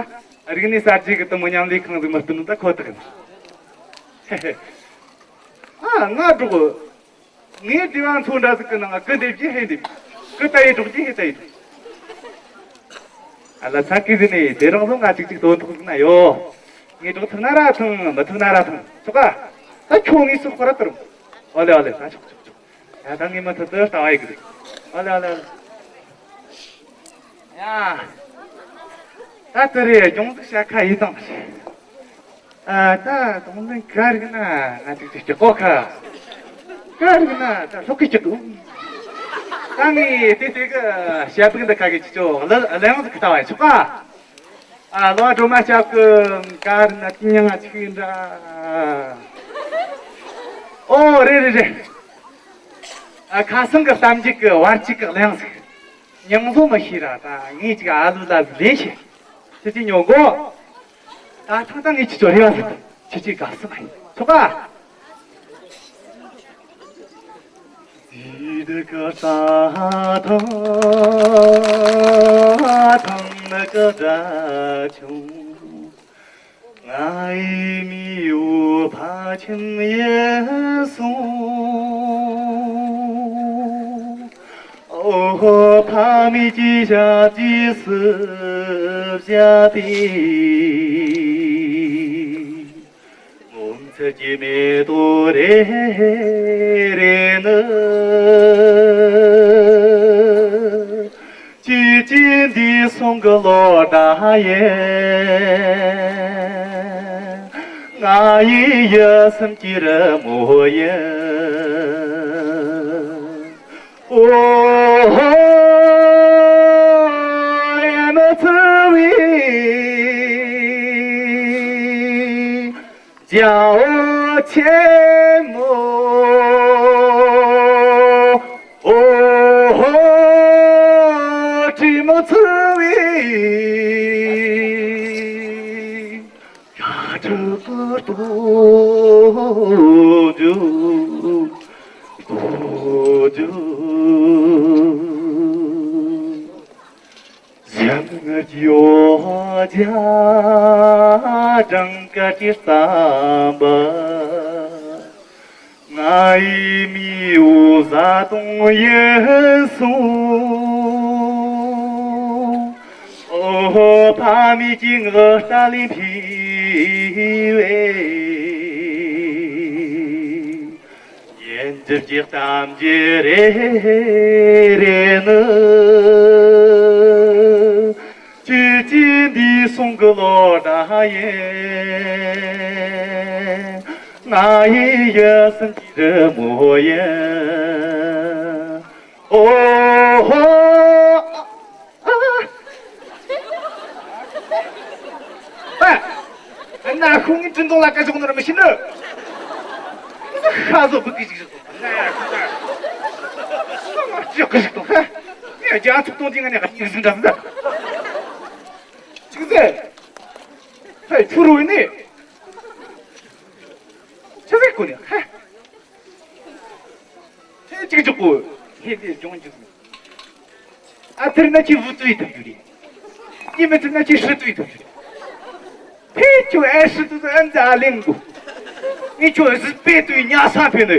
རིག་གནས་གསར་བརྗེ་གི་དེ་མོ་མཉམ་ལས་ཁང་ཟིག་མ་བསྐྲུན་ནོ་ད་ཁོ་ཐག་ཡིན། ཧེ་ཧེ། ཨ། ང་འགྲོགས། ངའི་སྡེ་བ་ཚོ་འདྲ་ཟིག་གི་ནང་ང་ཀི་འདེབས་ཀྱི་ཧེ་འདེབས། ཀི་ཏ་ཡི་འགྲོགས་ཀྱི་ཧེ་ཏ་ཡི་འགྲོགས། ཨ་ལ་ཚ་ཀི་ཟིན་ནས་དེ་རང་བཟོ་ང་ཅིག་ཅིག་དོན་ཐོག་ཟིག་ན་ཡོད། ངས་འགྲོགས་ཐུབ་ན་ར་ཐང་། མི་ཐུབ་ན་ར་ཐང་། ཆོག་ག་ད་ཁྱོད་ངས་སུ་ཁོ་ར་ཏུ་རུང་། ཨོ་ལེ་ཨོ་ལེ། ད་ཆོག་ཆོག་ཆོག་ཡ། ད་ངས་མུ་མཐུད་དུ་ལྟ་བ་ཡི་གི་འདུག་ཨོ་ལེ་ཨོ་ལེ་ཨོ་ལེ། ཡ། ད་དེ་རེད། སྦྱོང་ཟིག་བྱ་ཁ་ཡིད་དང་མི་ཤེས། ཨ། ད་གདོང་ལེན་ག་རིག་ན་ང་ཅིག་ཅིག་ཅིག་གོ་ཁ། ག་རིག་ན་ད་ལྷོག་གི་ཅིག་གོ། ད་ངས་དེ་དེ་གི་བྱ་ཕུག་འདི་ཁ་གི་ཅིག་ཅོ་ལ་ལ་ཡང་ཟིག་གི་ལྟ་བ་ཡི་ཆོག་ག་ཨ། ལོ་སྒྲོལ་མ་སྐྱབས་ཀྱི་ག་རིག་ན་དེ་མྱིང་ང་ཅིག་འདྲ། ཨོ། རེད་རེད་རེད། ཨ། ཁ་སང་གི་གཏམ་རྒྱུད་ཀྱི་བར་གཅིག་གི་གླེང་ཟིག་མྱིང་བཟོ་མི་ཤེས་ར། ད་ངས་ཅིག་ཨ་ལུ་ལ་ཟིག་ལས་ཤེས། ཁྱེད་ཀྱིས་ཉོ་གོ། ད་ཐང་ད་ངས་ཁྱེད་ཚོ་རེ་བ་ཟིག་ཁྱེད་ཀྱིས་དགའ་བསུ་མ་ཡིན་ཆོག་ག་ཨོ་ཧོ། ཕ་མེས་ཀྱི་ཞབས་རྗེས་སུ་བཞག་པའི། ངོ་མཚར་གྱི་མེ་ཏོག་རེ་རེ་ནི། ཅི་ཅི་འདི་སོང་གི་ལོ་ཟླ་ཡིན། ང་ཡི་ཡིད་སེམས་ཀྱི་རི་མོ་ཡིན། ཨོ་ཧོ། ཨེ་མ་ཚུ་བའི་རྒྱལ་པོ་ཆེན་མོ། ཨོ་ཧོ། དྲི་མ་ཚུ་བའི་ཡ་ཁྲི་ཀུ་རྡོ་རྗེ། རྡོ་རྗེ། གཞན་ངར་གྱི་འོ་ཇ་སྦྲང་དཀར་གྱི་རྩམ་པ། ང་ཡི་མིག་འོད་བཟའ་བཏུང་ཡིན་གསུངས། ཨོ་ཧོ། ཕ་མེས་ཀྱི་ངག་རྟ་ལས་འཕེལ་བའི། ཉིན་རྒྱབ་ཀྱི་གཏམ་རྒྱུད་རེ་རེ་ནི། ཅི་ཅི་འདི་སོང་གི་ལོ་ཟླ་ཡིན། ང་ཡི་ཡིད་སེམས་ཀྱི་རི་མོ་ཡིན། ཨོ་ཧོ། ཨ། ཨ། ན་ཁོང་ངི་ཀྲིན་ཏོང་ལ་ཀ་ཅོག་ནོར་མི་ཤི་ནི། ཁ་ཟོ་བུ་ཀི་ཅིག་ཞིག་ཏོང་། ང་ཅི་ཀི་ཞིག་ཏོང་། ཧ། ངས་རྒྱ་ཚུགས་ཏོང་ཅིག་ང་ནས་ཁ་ཅིག་ཟིན་འདྲ་ཟིན་འདྲ། ཅིག་ཟེར། ཧེ། ཆུ་རུ་ནི། ཆི་ཟིག་གོ་ནི། ཧ། ཧེ། ཅིག་ཅིག་གོ། ཧེ། དེ་ཅུང་ཅིག་ཟིག་ཨ། དེར་ན་ཁྱི་བུ་ཏུའི་ཐབས་རྒྱུ་རེད། ཡིན་མི་དེར་ན་ཁྱི་ཧྲི་ཏུའི་ཐབས་རྒྱུ་རེད། ཧེ། ཁྱོད་ཨེ་ཧྲི་ཏུ་ཨན་ཛ་ལེན་གོ། ངས་ཁྱོད་གཟི་དཔེ་ཏུའི་ཉ་ས་ཕེ་ནི།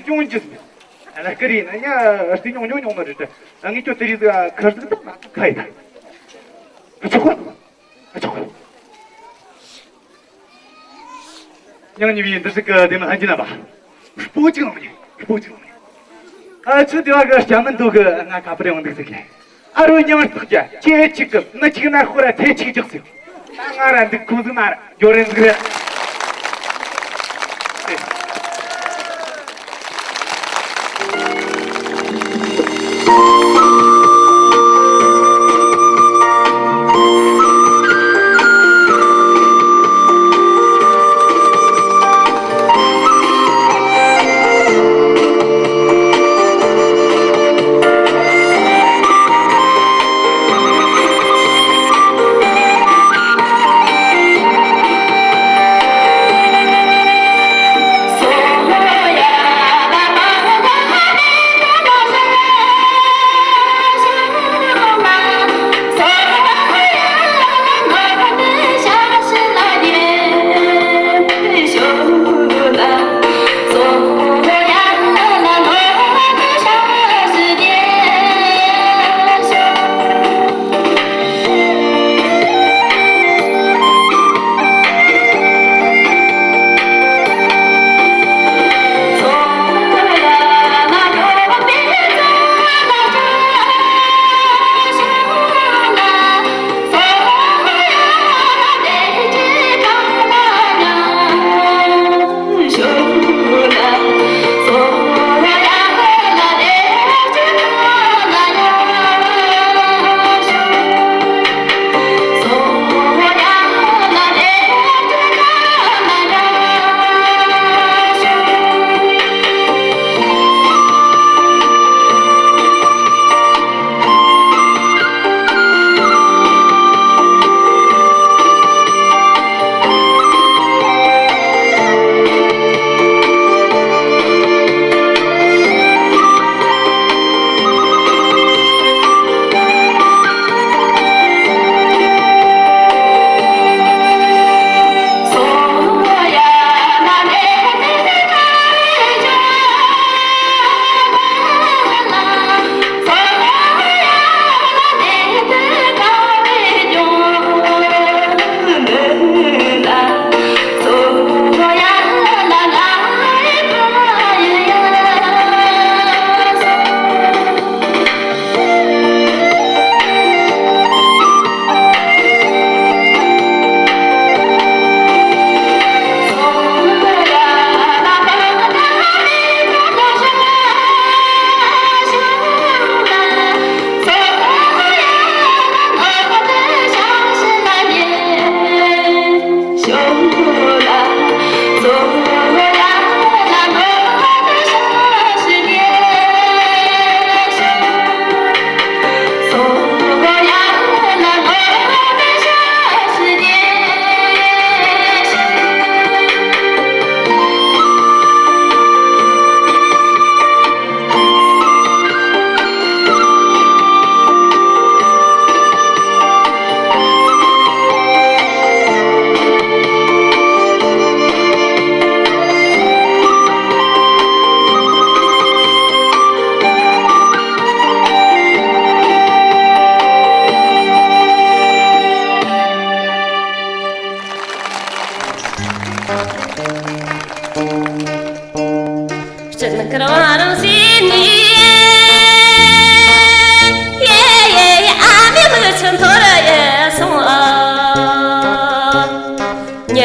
ཅུང་ཅིག་ཟིག་ཨ་ལ་ཀི་རེད་ན་ཉ་ཨ་ཏི་ཉུང་ཉུང་ཉུང་མ་རེད། ཨ། ངས་ཁྱོད་དེ་རིགས་ཟིག་ཁར་ཟིག་ཏུ་མ་ཁ་ཡི་ད། ཨ་ཆོག་གོ། ཨ་ཆོག་གོ། ཉང་ཉི་བའི་འདི་ཟིག་གི་དེ་མ་ཧན་གྱི་ན་པ། སྤོ་ཅིག་ལོང་ཉི། སྤོ་ཅིག་ལོང་ཉི། ཨ་ཆུ་དེ་བ་གི་སྐྱ་མི་འདུག་གི། ང་ཁ་པར་ཡོང་འདུག་ཟིག་གི། ཨ་རོ་ཉི་མ་སྟག་རྒྱ་ཁྱེད་ཅིག་གི་མི་གཅིག་ན་ཁོ་ར་ཐེ་ཅིག་རྒྱག་ཟིག་ད་ང་ར་འདུག་ཁུང་ཟིག་མ་ར་འགྱོ་རན་ཟིག་རེད།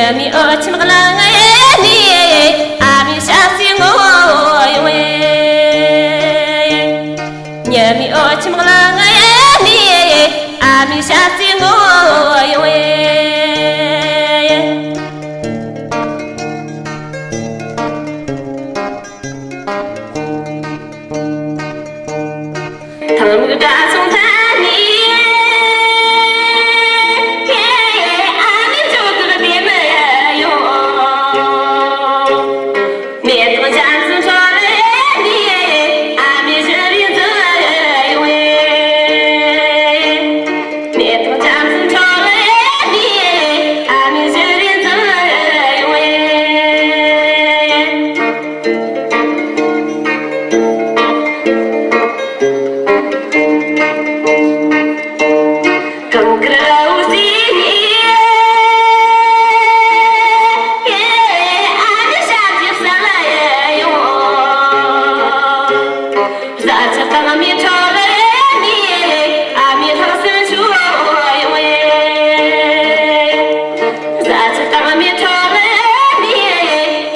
ཉི་མའི་འོད་ཆེམ་གླིང་ངེ་ནི། ཨ་མའི་ཞབས་ཕྱི་ངོ་ཡོང་ངེ། ཉི་མའི་འོད་ཆེམ་གླིང་ངེ་ནི། ཨ་མའི་ཞབས་ཕྱི་ངོ་ཡོང་ངེ། ཐང་མིག་དགྲ་བཅོམ་ཐ་ནི། ཨ་མའི་ཇོ་དུར་བདེ་མོ་ཡོང་། མེ་ཏོག་འཇམ་ཙམ་འཕྲོ་ལེ་ནི། ཨ་མའི་ཞལ་རས་མཛེས་ཡོང་ངེ། མེ་ཏོག་འཇམ་ཙམ་འཕྲོ་ལེ་ནི།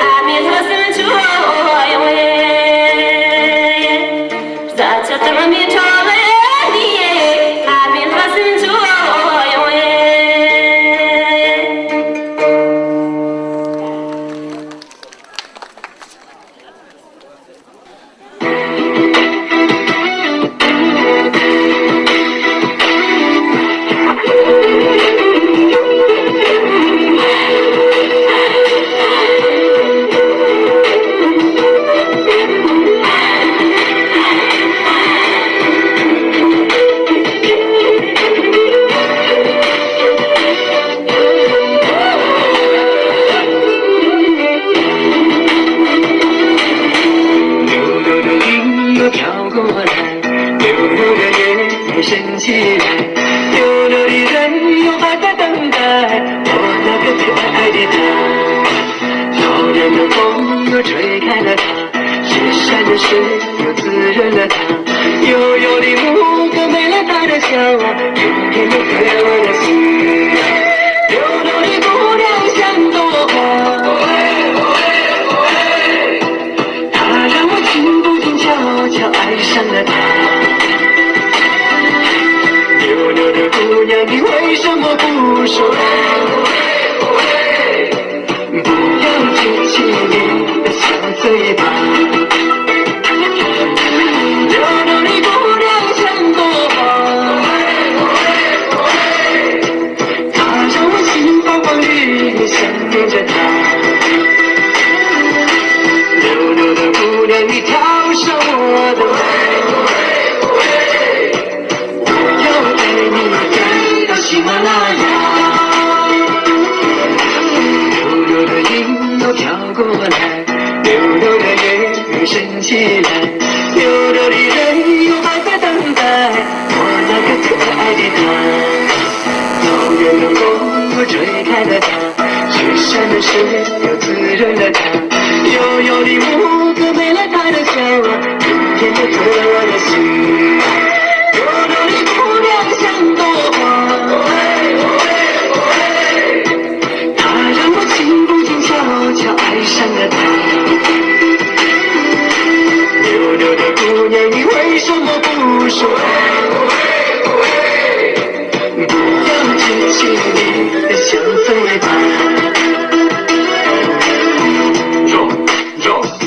ཨ་མའི་ཞལ་རས་མཛེས་ཡོང་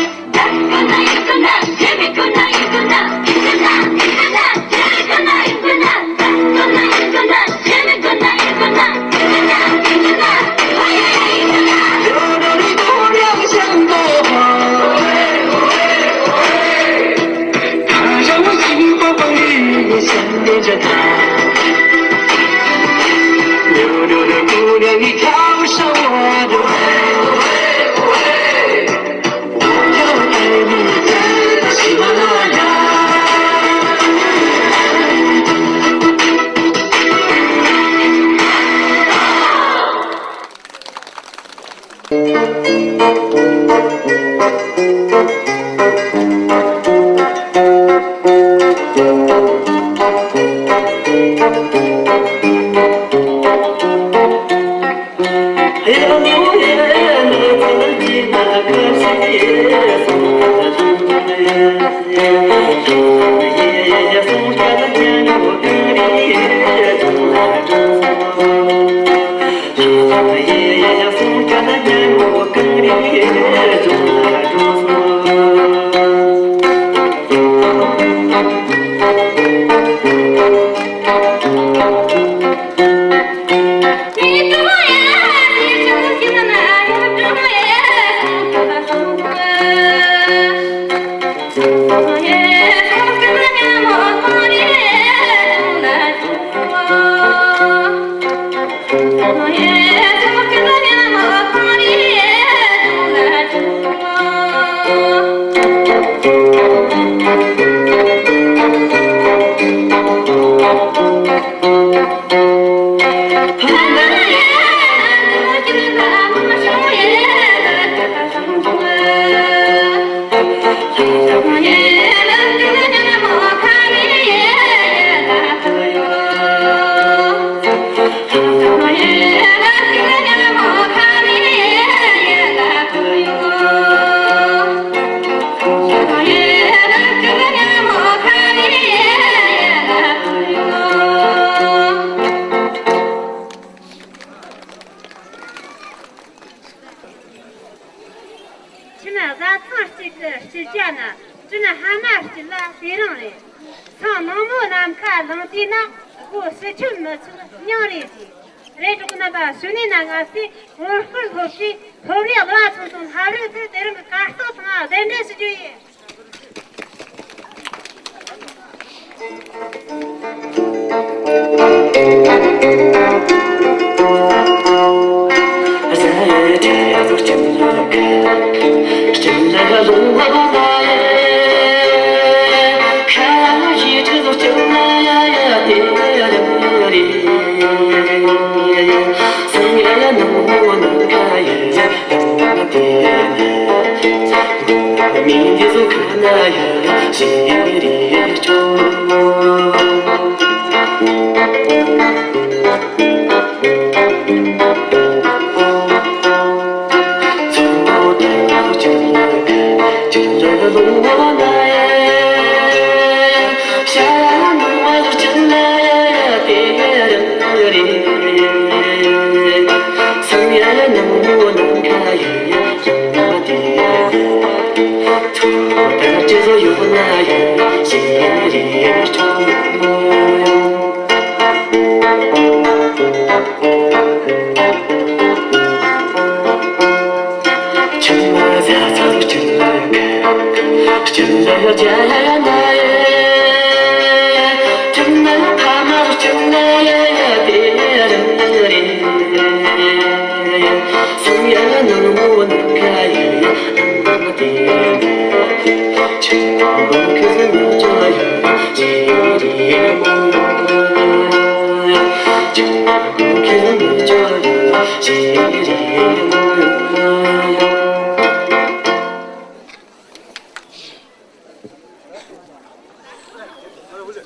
ངེ། ཁྱིམ་བཟའ་ཚང་གཅིག་གི་སྐྱིད་རྒྱུ་ན། སྤྲིན་ཕ་མ་གཅིག་ལ་དེ་རིང་རེད། ཚང་ནངས་མོ་ནམ་མཁའ་ལངས་དུས་ན། སྒོ་ཕྱི་ཁྱོན་མི་ཚུགས་སྙིང་རེ་རྗེ། རེད། གྲོགས་རྣམ་པ། གཞུག་ནས་ན་ང་ཚོས་བོད་སྐོར་སློབ་གྲྭའི་སློབ་རའི་གླུ་བ་ཚོ་དང་སློབ་རའི་ཚོས་དེ་རིང་གི་གར་སྟེགས་སྟེང་གདན་འདྲེན་ཞུ་རྒྱུ་ཡིན།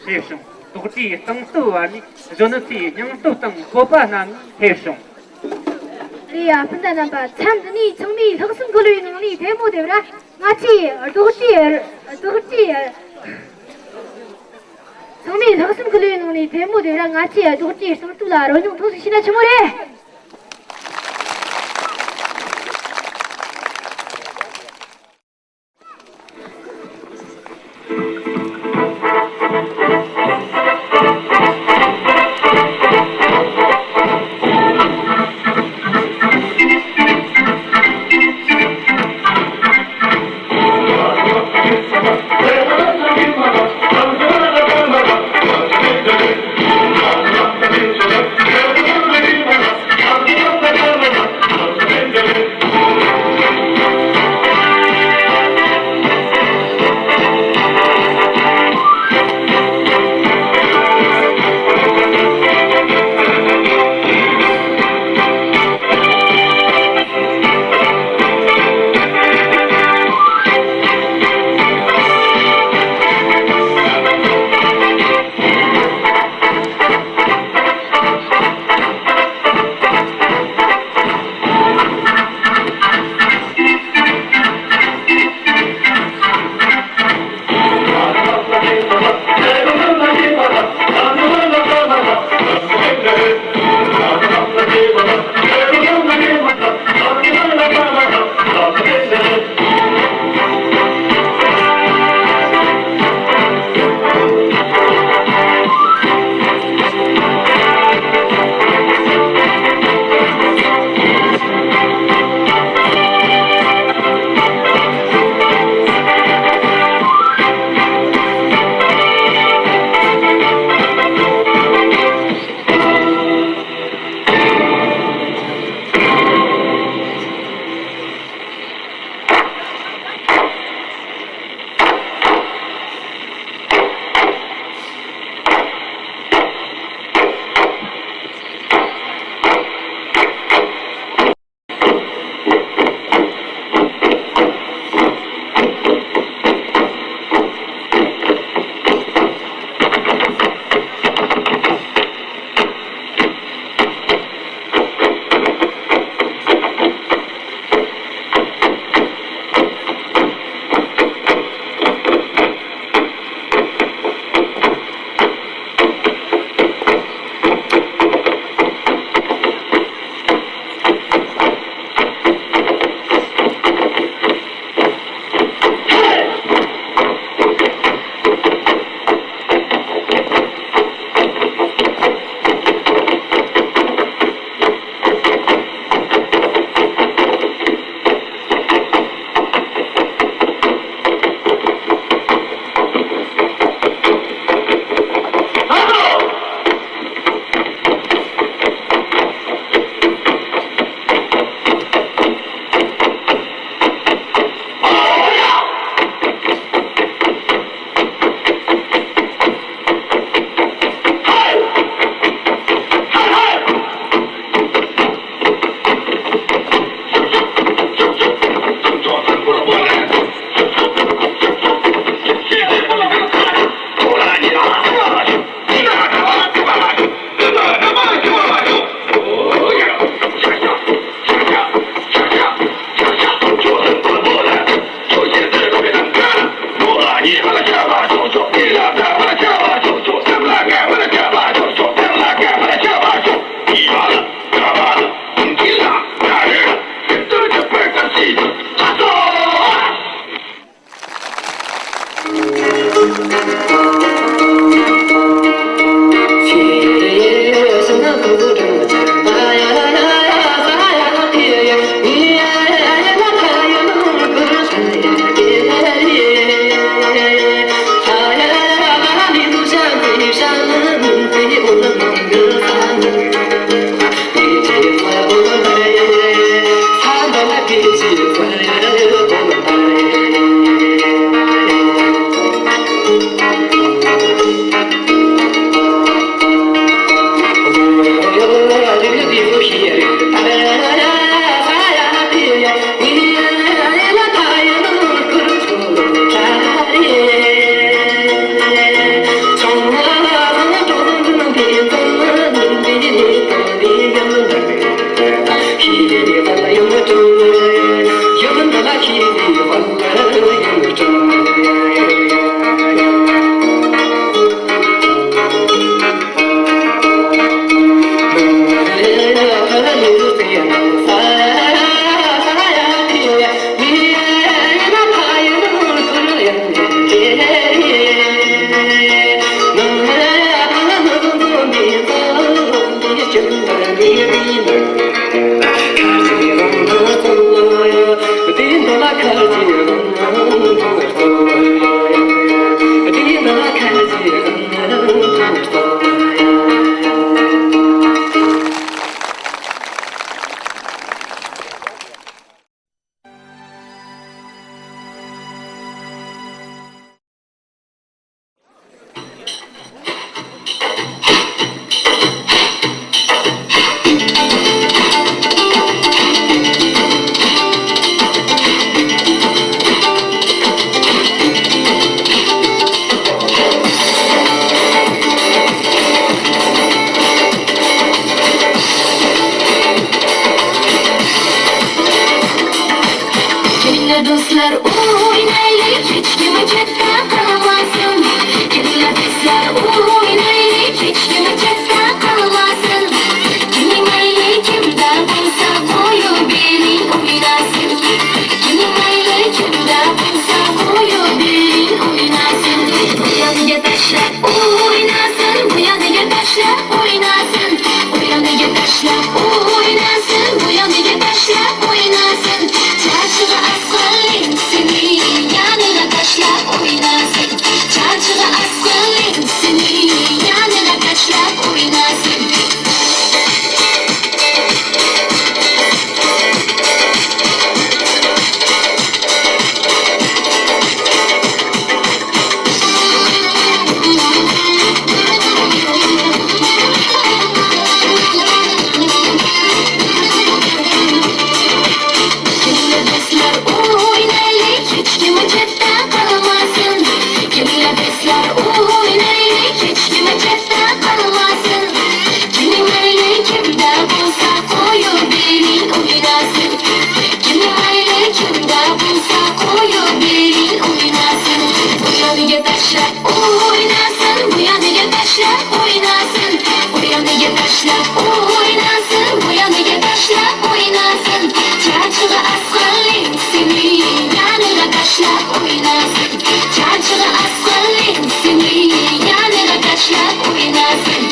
ཕེབས་ཤོག་རྡོག་རྩེའི་རྟིང་རྩོད་བར་ནས་གཞོན་ནུ་ཚོའི་སྙིང་སྟོབས་དང་སྤོབས་པ་རྣམས་ཕེབས་ཤོག་ལེ་ཡ། སྤུན་ཟླ་རྣམ་པ། མཚམས་འདི་ནས་ཚང་མས་ལྷག་བསམ་གི་ལུས་ནང་ནས་ལྟད་མོ་བལྟས་ར། ང་ཚོས་རྡོག་རྩེ་རྡོག་རྩེ། ཚང་མས་ལྷག་བསམ་གི་ལུས་ནང་ནས་ལྟད་མོ་བལྟས་ར། ང་ཚོས་རྡོག་རྩེའི་རྟིང་རྩོད་ལ་རོལ་མྱོང་ཐོངས་ཤིག་བྱས་ན་ཆི་མོ་རེད། Oynaylik, hiç kimi chetda qolmasin. Kelaversinlar, oynaylik, hiç kimi chetda qolmasin. Kimning mayli kimda bo'lsa, qo'yib bering, o'ynasin. Kimning mayli kimda bo'lsa, qo'yib bering, o'ynasin. Bu yoniga tashlab, o'ynasin, bu yoniga tashlab, o'ynasin. U yoniga tashlab, u o'ynasin, bu yoniga tashlab, o'ynasin. Charchig'i asqalin seni yoniga tashlab, o'ynasin. Charchig'i asqalin seni yoniga tashlab, o'ynasin. Kelaversinlar, o'ynaylik, hech kimi chetda qolmasin. Kelaversinlar, o'ynaylik, hech kimi chetda qolmasin. Kimning mayli kimda bo'lsa, qo'yib bering, o'ynasin. Kimning mayli kimda bo'lsa, qo'yib bering, o'ynasin. Bu yoniga tashlab, o'ynasin, bu yoniga tashlab, o'ynasin. U yoniga tashlab, o'ynasin, bu yoniga tashlab, o'ynasin. Charchig'i asqalin seni yoniga tashlab, o'ynasin. Charchig'i asqalin seni yoniga tashlab, o'ynasin.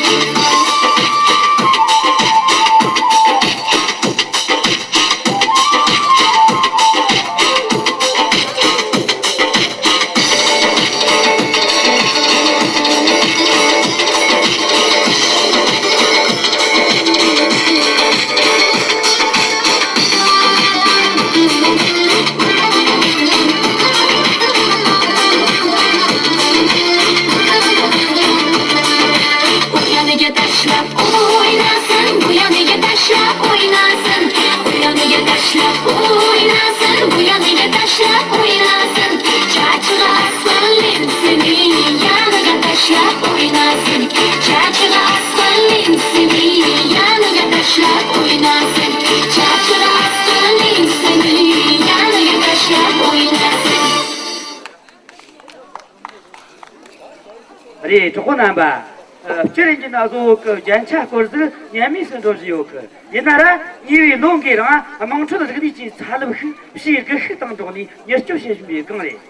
U yoniga tashlab, u o'ynasin, bu yoniga tashlab, o'ynasin. U yoniga tashlab, u o'ynasin, bu yoniga tashlab, o'ynasin. Charchig'i asqalin seni yoniga tashlab, o'ynasin. Charchig'i asqalin seni yoniga tashlab, o'ynasin. Charchig'i asqalin seni yoniga tashlab, o'ynasin. རེད། གྲོགས་པོ་རྣམ་པ། ཨ། སྤྱིར་ཡིན་གྱི་ན་བཟོ་བོ་གི་རྒྱན་ཆ་སྐོར་ཟིག་ཉམས་དམས་སུ་འགྲོ་བཞིན་ཡོད་གི། ཡིན་ན་ར་ཉེ་བའི་ལོ་འགའི་རིང་དམངས་ཁྲོད་རིག་གནས་ཀྱི་ས་བསླབ་ཤུགས་ཆེས་སྒུལ་ཤུགས་དང་འགྲོགས་ནས་མྱུར་སྐྱོབ་བྱེད་བཞིན་པའི་སྒང་རེད།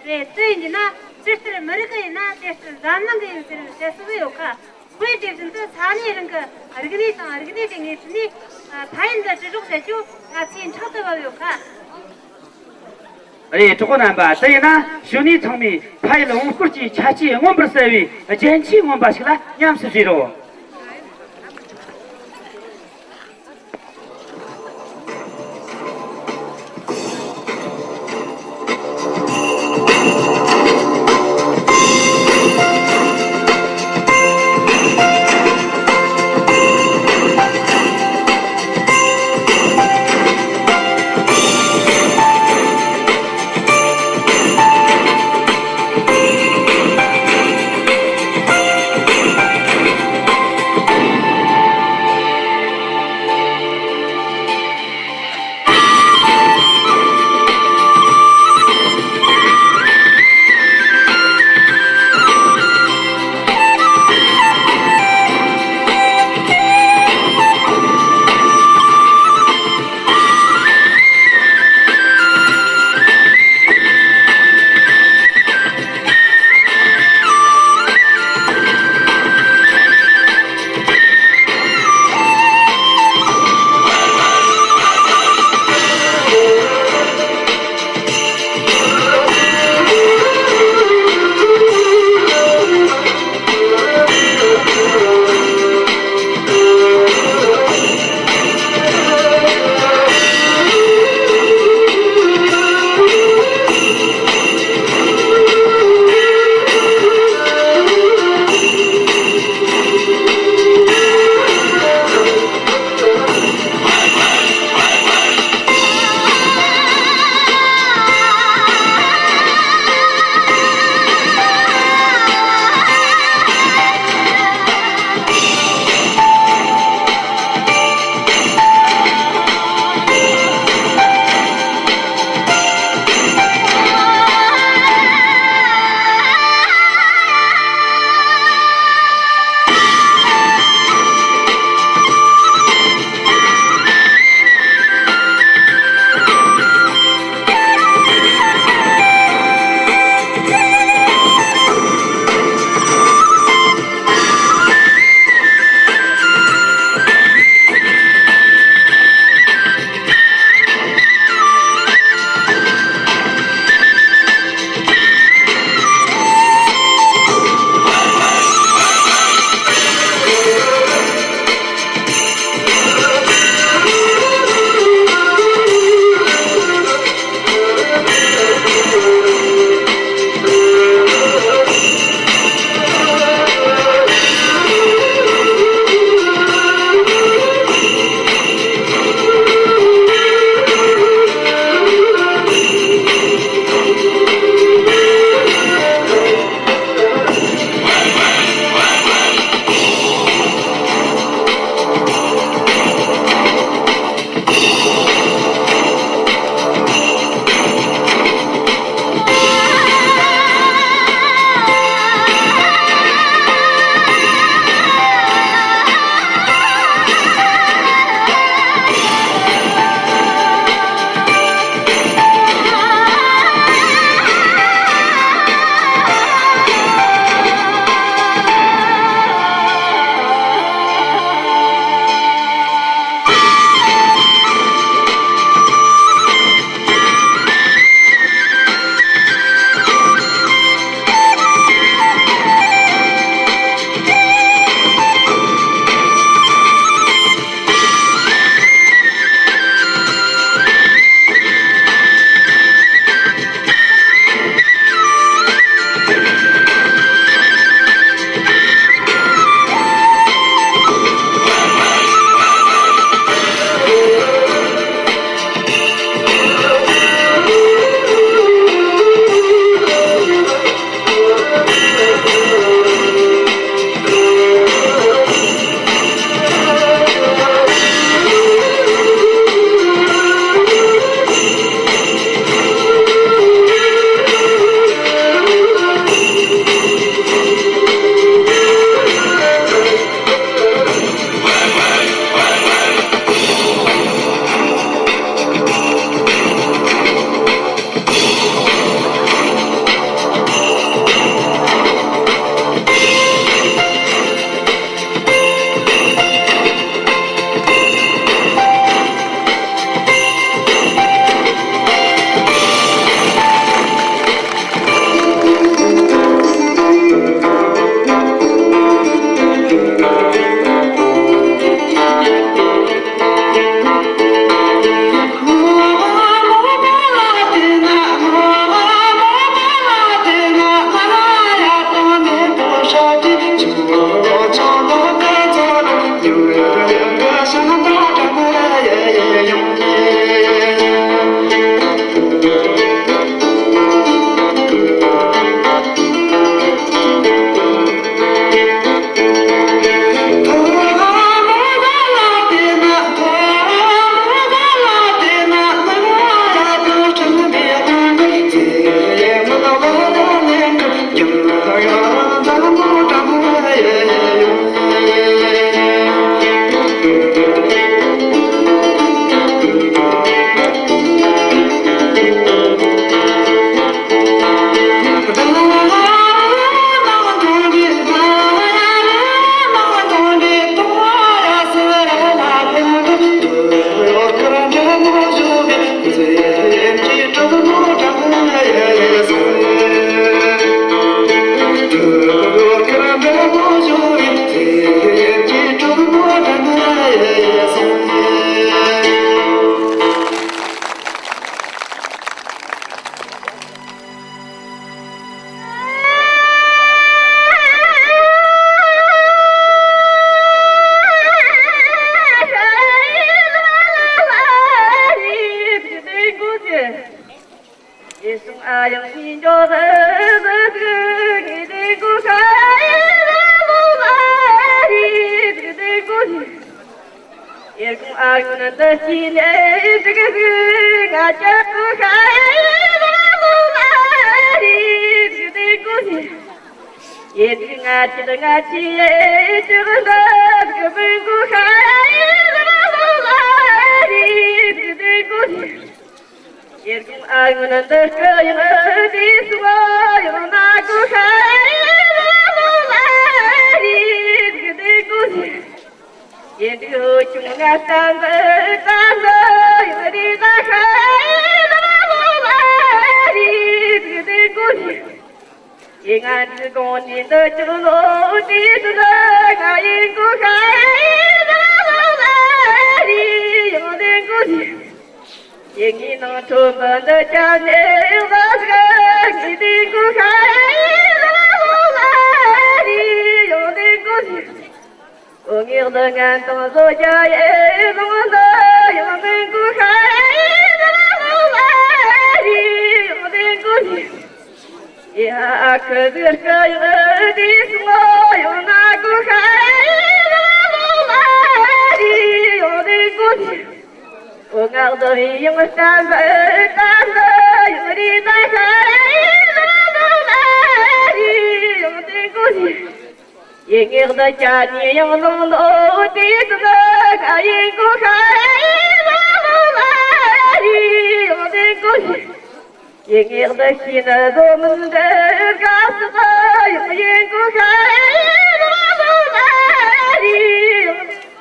རེད། དེ་ཡིན་གྱི་ན་ཇི་ལྟར་མི་རིགས་ཀྱི་ཡིན་ན་དེ་ལྟར་འཛམ་གླིང་གི་ཡིན་ཟེར་བཤད་སྲོལ་ཡོད་ཁ། དཔེ་དེ་བཞིན་དུ་ས་གནས་རང་གི་རིག་གནས་དང་རིག་གནས་དེ་ངོས་ཐད་ནས་ཕན་ཡོན་ལ་དྲིལ་སྒྲོག་བྱ་རྒྱུ་ང་ཚོས་ཕྲག་ཏུ་བབས་ཡོད་ཁ། རེད། གྲོགས་པོ་རྣམ་པ། དེ་ཡིན་ན་གཞོན་ནུ་ཚང་མས་ཕ་ཡུལ་བོད་སྐོར་གྱི་ཁྱད་ཆོས་མངོན་པར་གསལ་བའི་རྒྱན་ཆས་མངོན་པ་ཞིག་ལ་ཉམས་སུ་བཞེས་རོགས། ཨ་ཡོང་འདི་སྐྱིད་ནས་འདུག་གི་ང་ཅག་གི་ཤ་ཡི་ལོ་ལ་རེད་འདུག་གི། ཡེ་འདི་ང་ཅི་ང་ཅི་ཡེ་ཅི་གི་འདི་གི་མི་གི་ཤ་ཡི་ལོ་ལ་རེད་འདུག་གི། ཡེ་གི་ཨ་ཡོང་འདི་སྐུ་ཡང་འདི་སུ་ཡང་ན་གི་ཤ་ཡི་ལོ་ལ་རེད་འདུག་གི། ཡེ་འདི་ཧོ་ཆུང་ང་ལྟ་འདི་ལྟ་འདི་ཡང་རེད་ད་ཤ་ཡི་ལོ་ལ་རེད་འདུག་གི། ཡེ་ང་འདི་དགོང་ནས་འདི་ཅིག་ལོ་དེ་དུ་ལ་ང་ཡིན་གོ་ཤ་ཡི་ལོ་ལ་རེད་ཡང་འདི་གོ་ཡེ་ངའི་ནང་ཁྲོམ་པ་འདི་ཅག་ནས་ལ་ཟིག་ངའི་འདི་གོ་ཤ་ཡི་ལོ་ལ་རེད་ཡང་འདི་གོ། འོ་ངེག་ལ་ངན་དང་བཟོ་རྒྱ་ཡེ་ལོང་ལ་ཡང་མིན་གོ་ཤ་ཡི་ལོ་ལ་རེད་ཡང་འདི་གོ། ཡ་ཁ་ཟིར་ཁ་ཡང་དེ་སོང་ཡང་ན་གོ་ཤ་ཡི་ལོ་ལ་རེད་ཡང་འདི་གོ། འོ་ངག་འདི་ཡང་བསྟན་པ་བསྟན་པ་ཡང་རེད་ད་ཤ་ཡི་ལོ་ལ་རེད་ཡང་འདི་གོ། ཡེ་ངེག་འདི་ཅག་ནས་ཡང་ལོང་ལོ་དེ་དུ་ལ་ང་ཡིན་གོ་ཤ་ཡི་ལོ་ལ་རེད་ཡང་འདི་གོ། ཡེ་ངེག་འདི་ཤེས་ན་བཟོ་མིན་འདི་དགའ་སི་ལ་ཡང་ཡིན་གོ་ཤ་ཡི་ལོ་ལ་རེད་ཡང་འདི་གོ།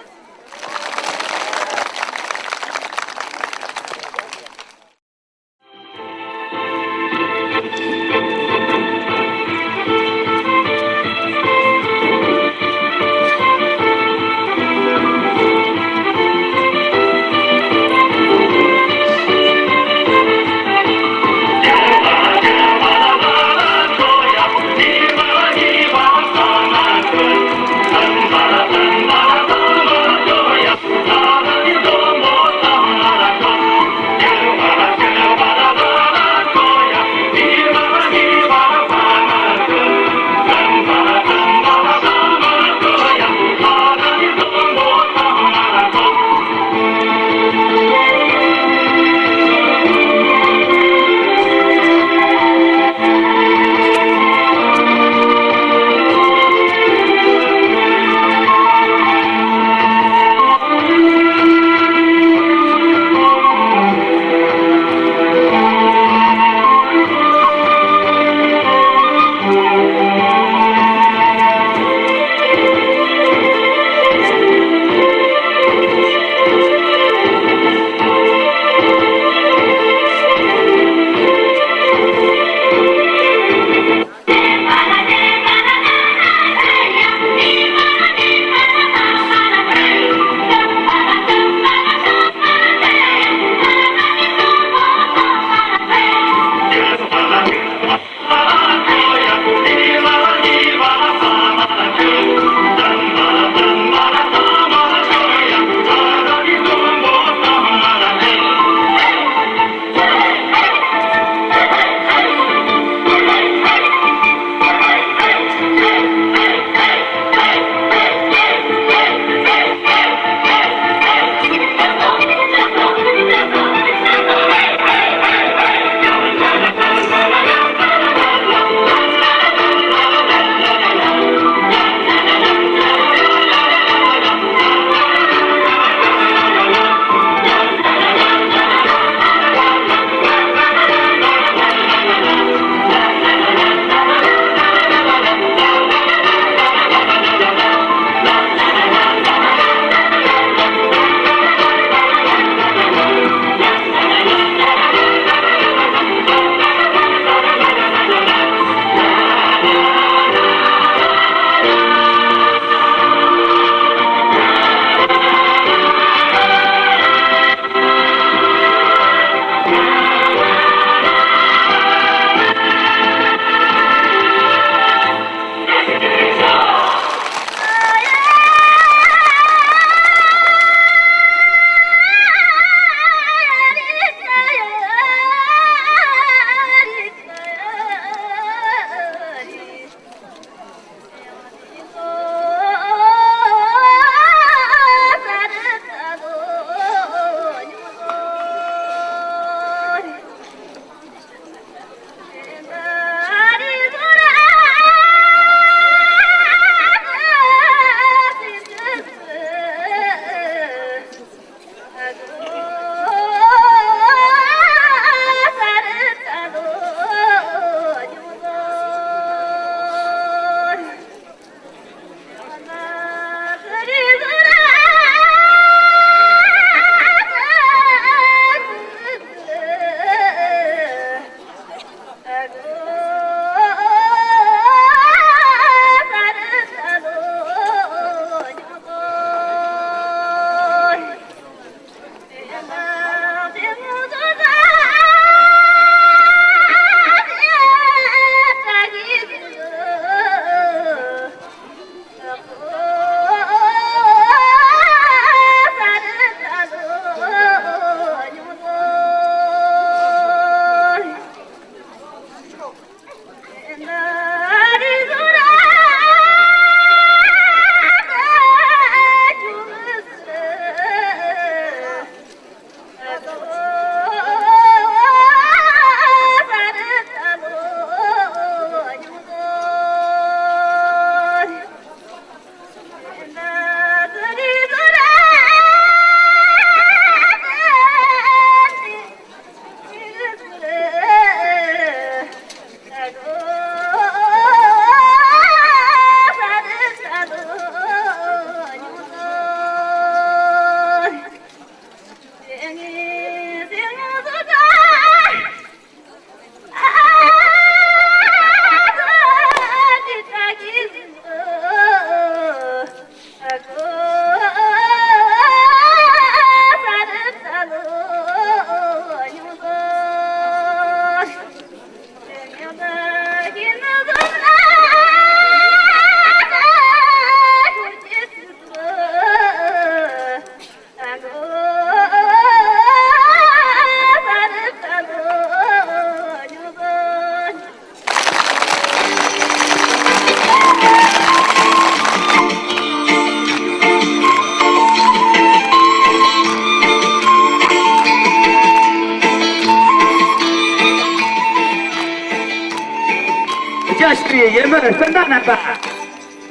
སྤུན་ཟླ་རྣམ་པ།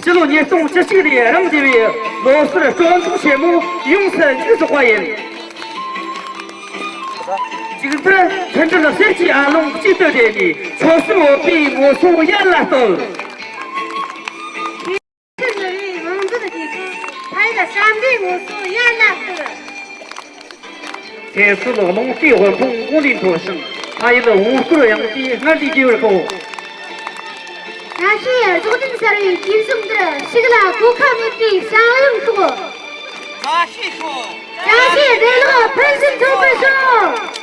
སྤྱི་ལོ་ཉིས་སྟོང་བཅུ་གཅིག་ལོའི་རིང་བསྡུས་པའི་ལོ་གསར་སྤྲོ་ཚོགས་ཆེན་མོ་ཡོངས་སུ་མཇུག་རྫོགས་པ་ཡིན། མཇུག་མཐར་མཐུན་སྒྲིལ་གསེར་གྱི་ཨ་ལོང་གཅིག་ཏུ་སྦྲེལ་ནས། ཆོལ་གསུམ་བོད་པའི་ངོ་སོ་ཡར་ལ་གཏོད། ཕྱིར་མི་རིགས་རང་བཙན་རྒྱལ་ཁབ་ཕ་ཡུལ་ཞབས་འདྲེན་ངོ་སོ་ཡར་ལ་གཏོད། ཚེ་སྲོག་རླུང་རྟའི་དབུལ་ཕོངས་ངོས་ལས་མཐོ་ཞིང་། ཕ་ཡུལ་བོད་སྐོར་ཡངས་པའི་སྔར་ལས་རྒྱས་པར་ཤོག། ཁ་ཤས་རྫོགས་ལྡན་གསར་བའི་དུས་གསུམ་འདིར། ཕྱུགས་ལ་གོད་ཁ་མེད་པའི་བྱ་གཡང་ཐོགས། ཁ་ཤས་ཤོག། ཁ་ཤས་བདེ་ལོ་ཕུན་སུམ་ཚོགས་པར་ཤོག།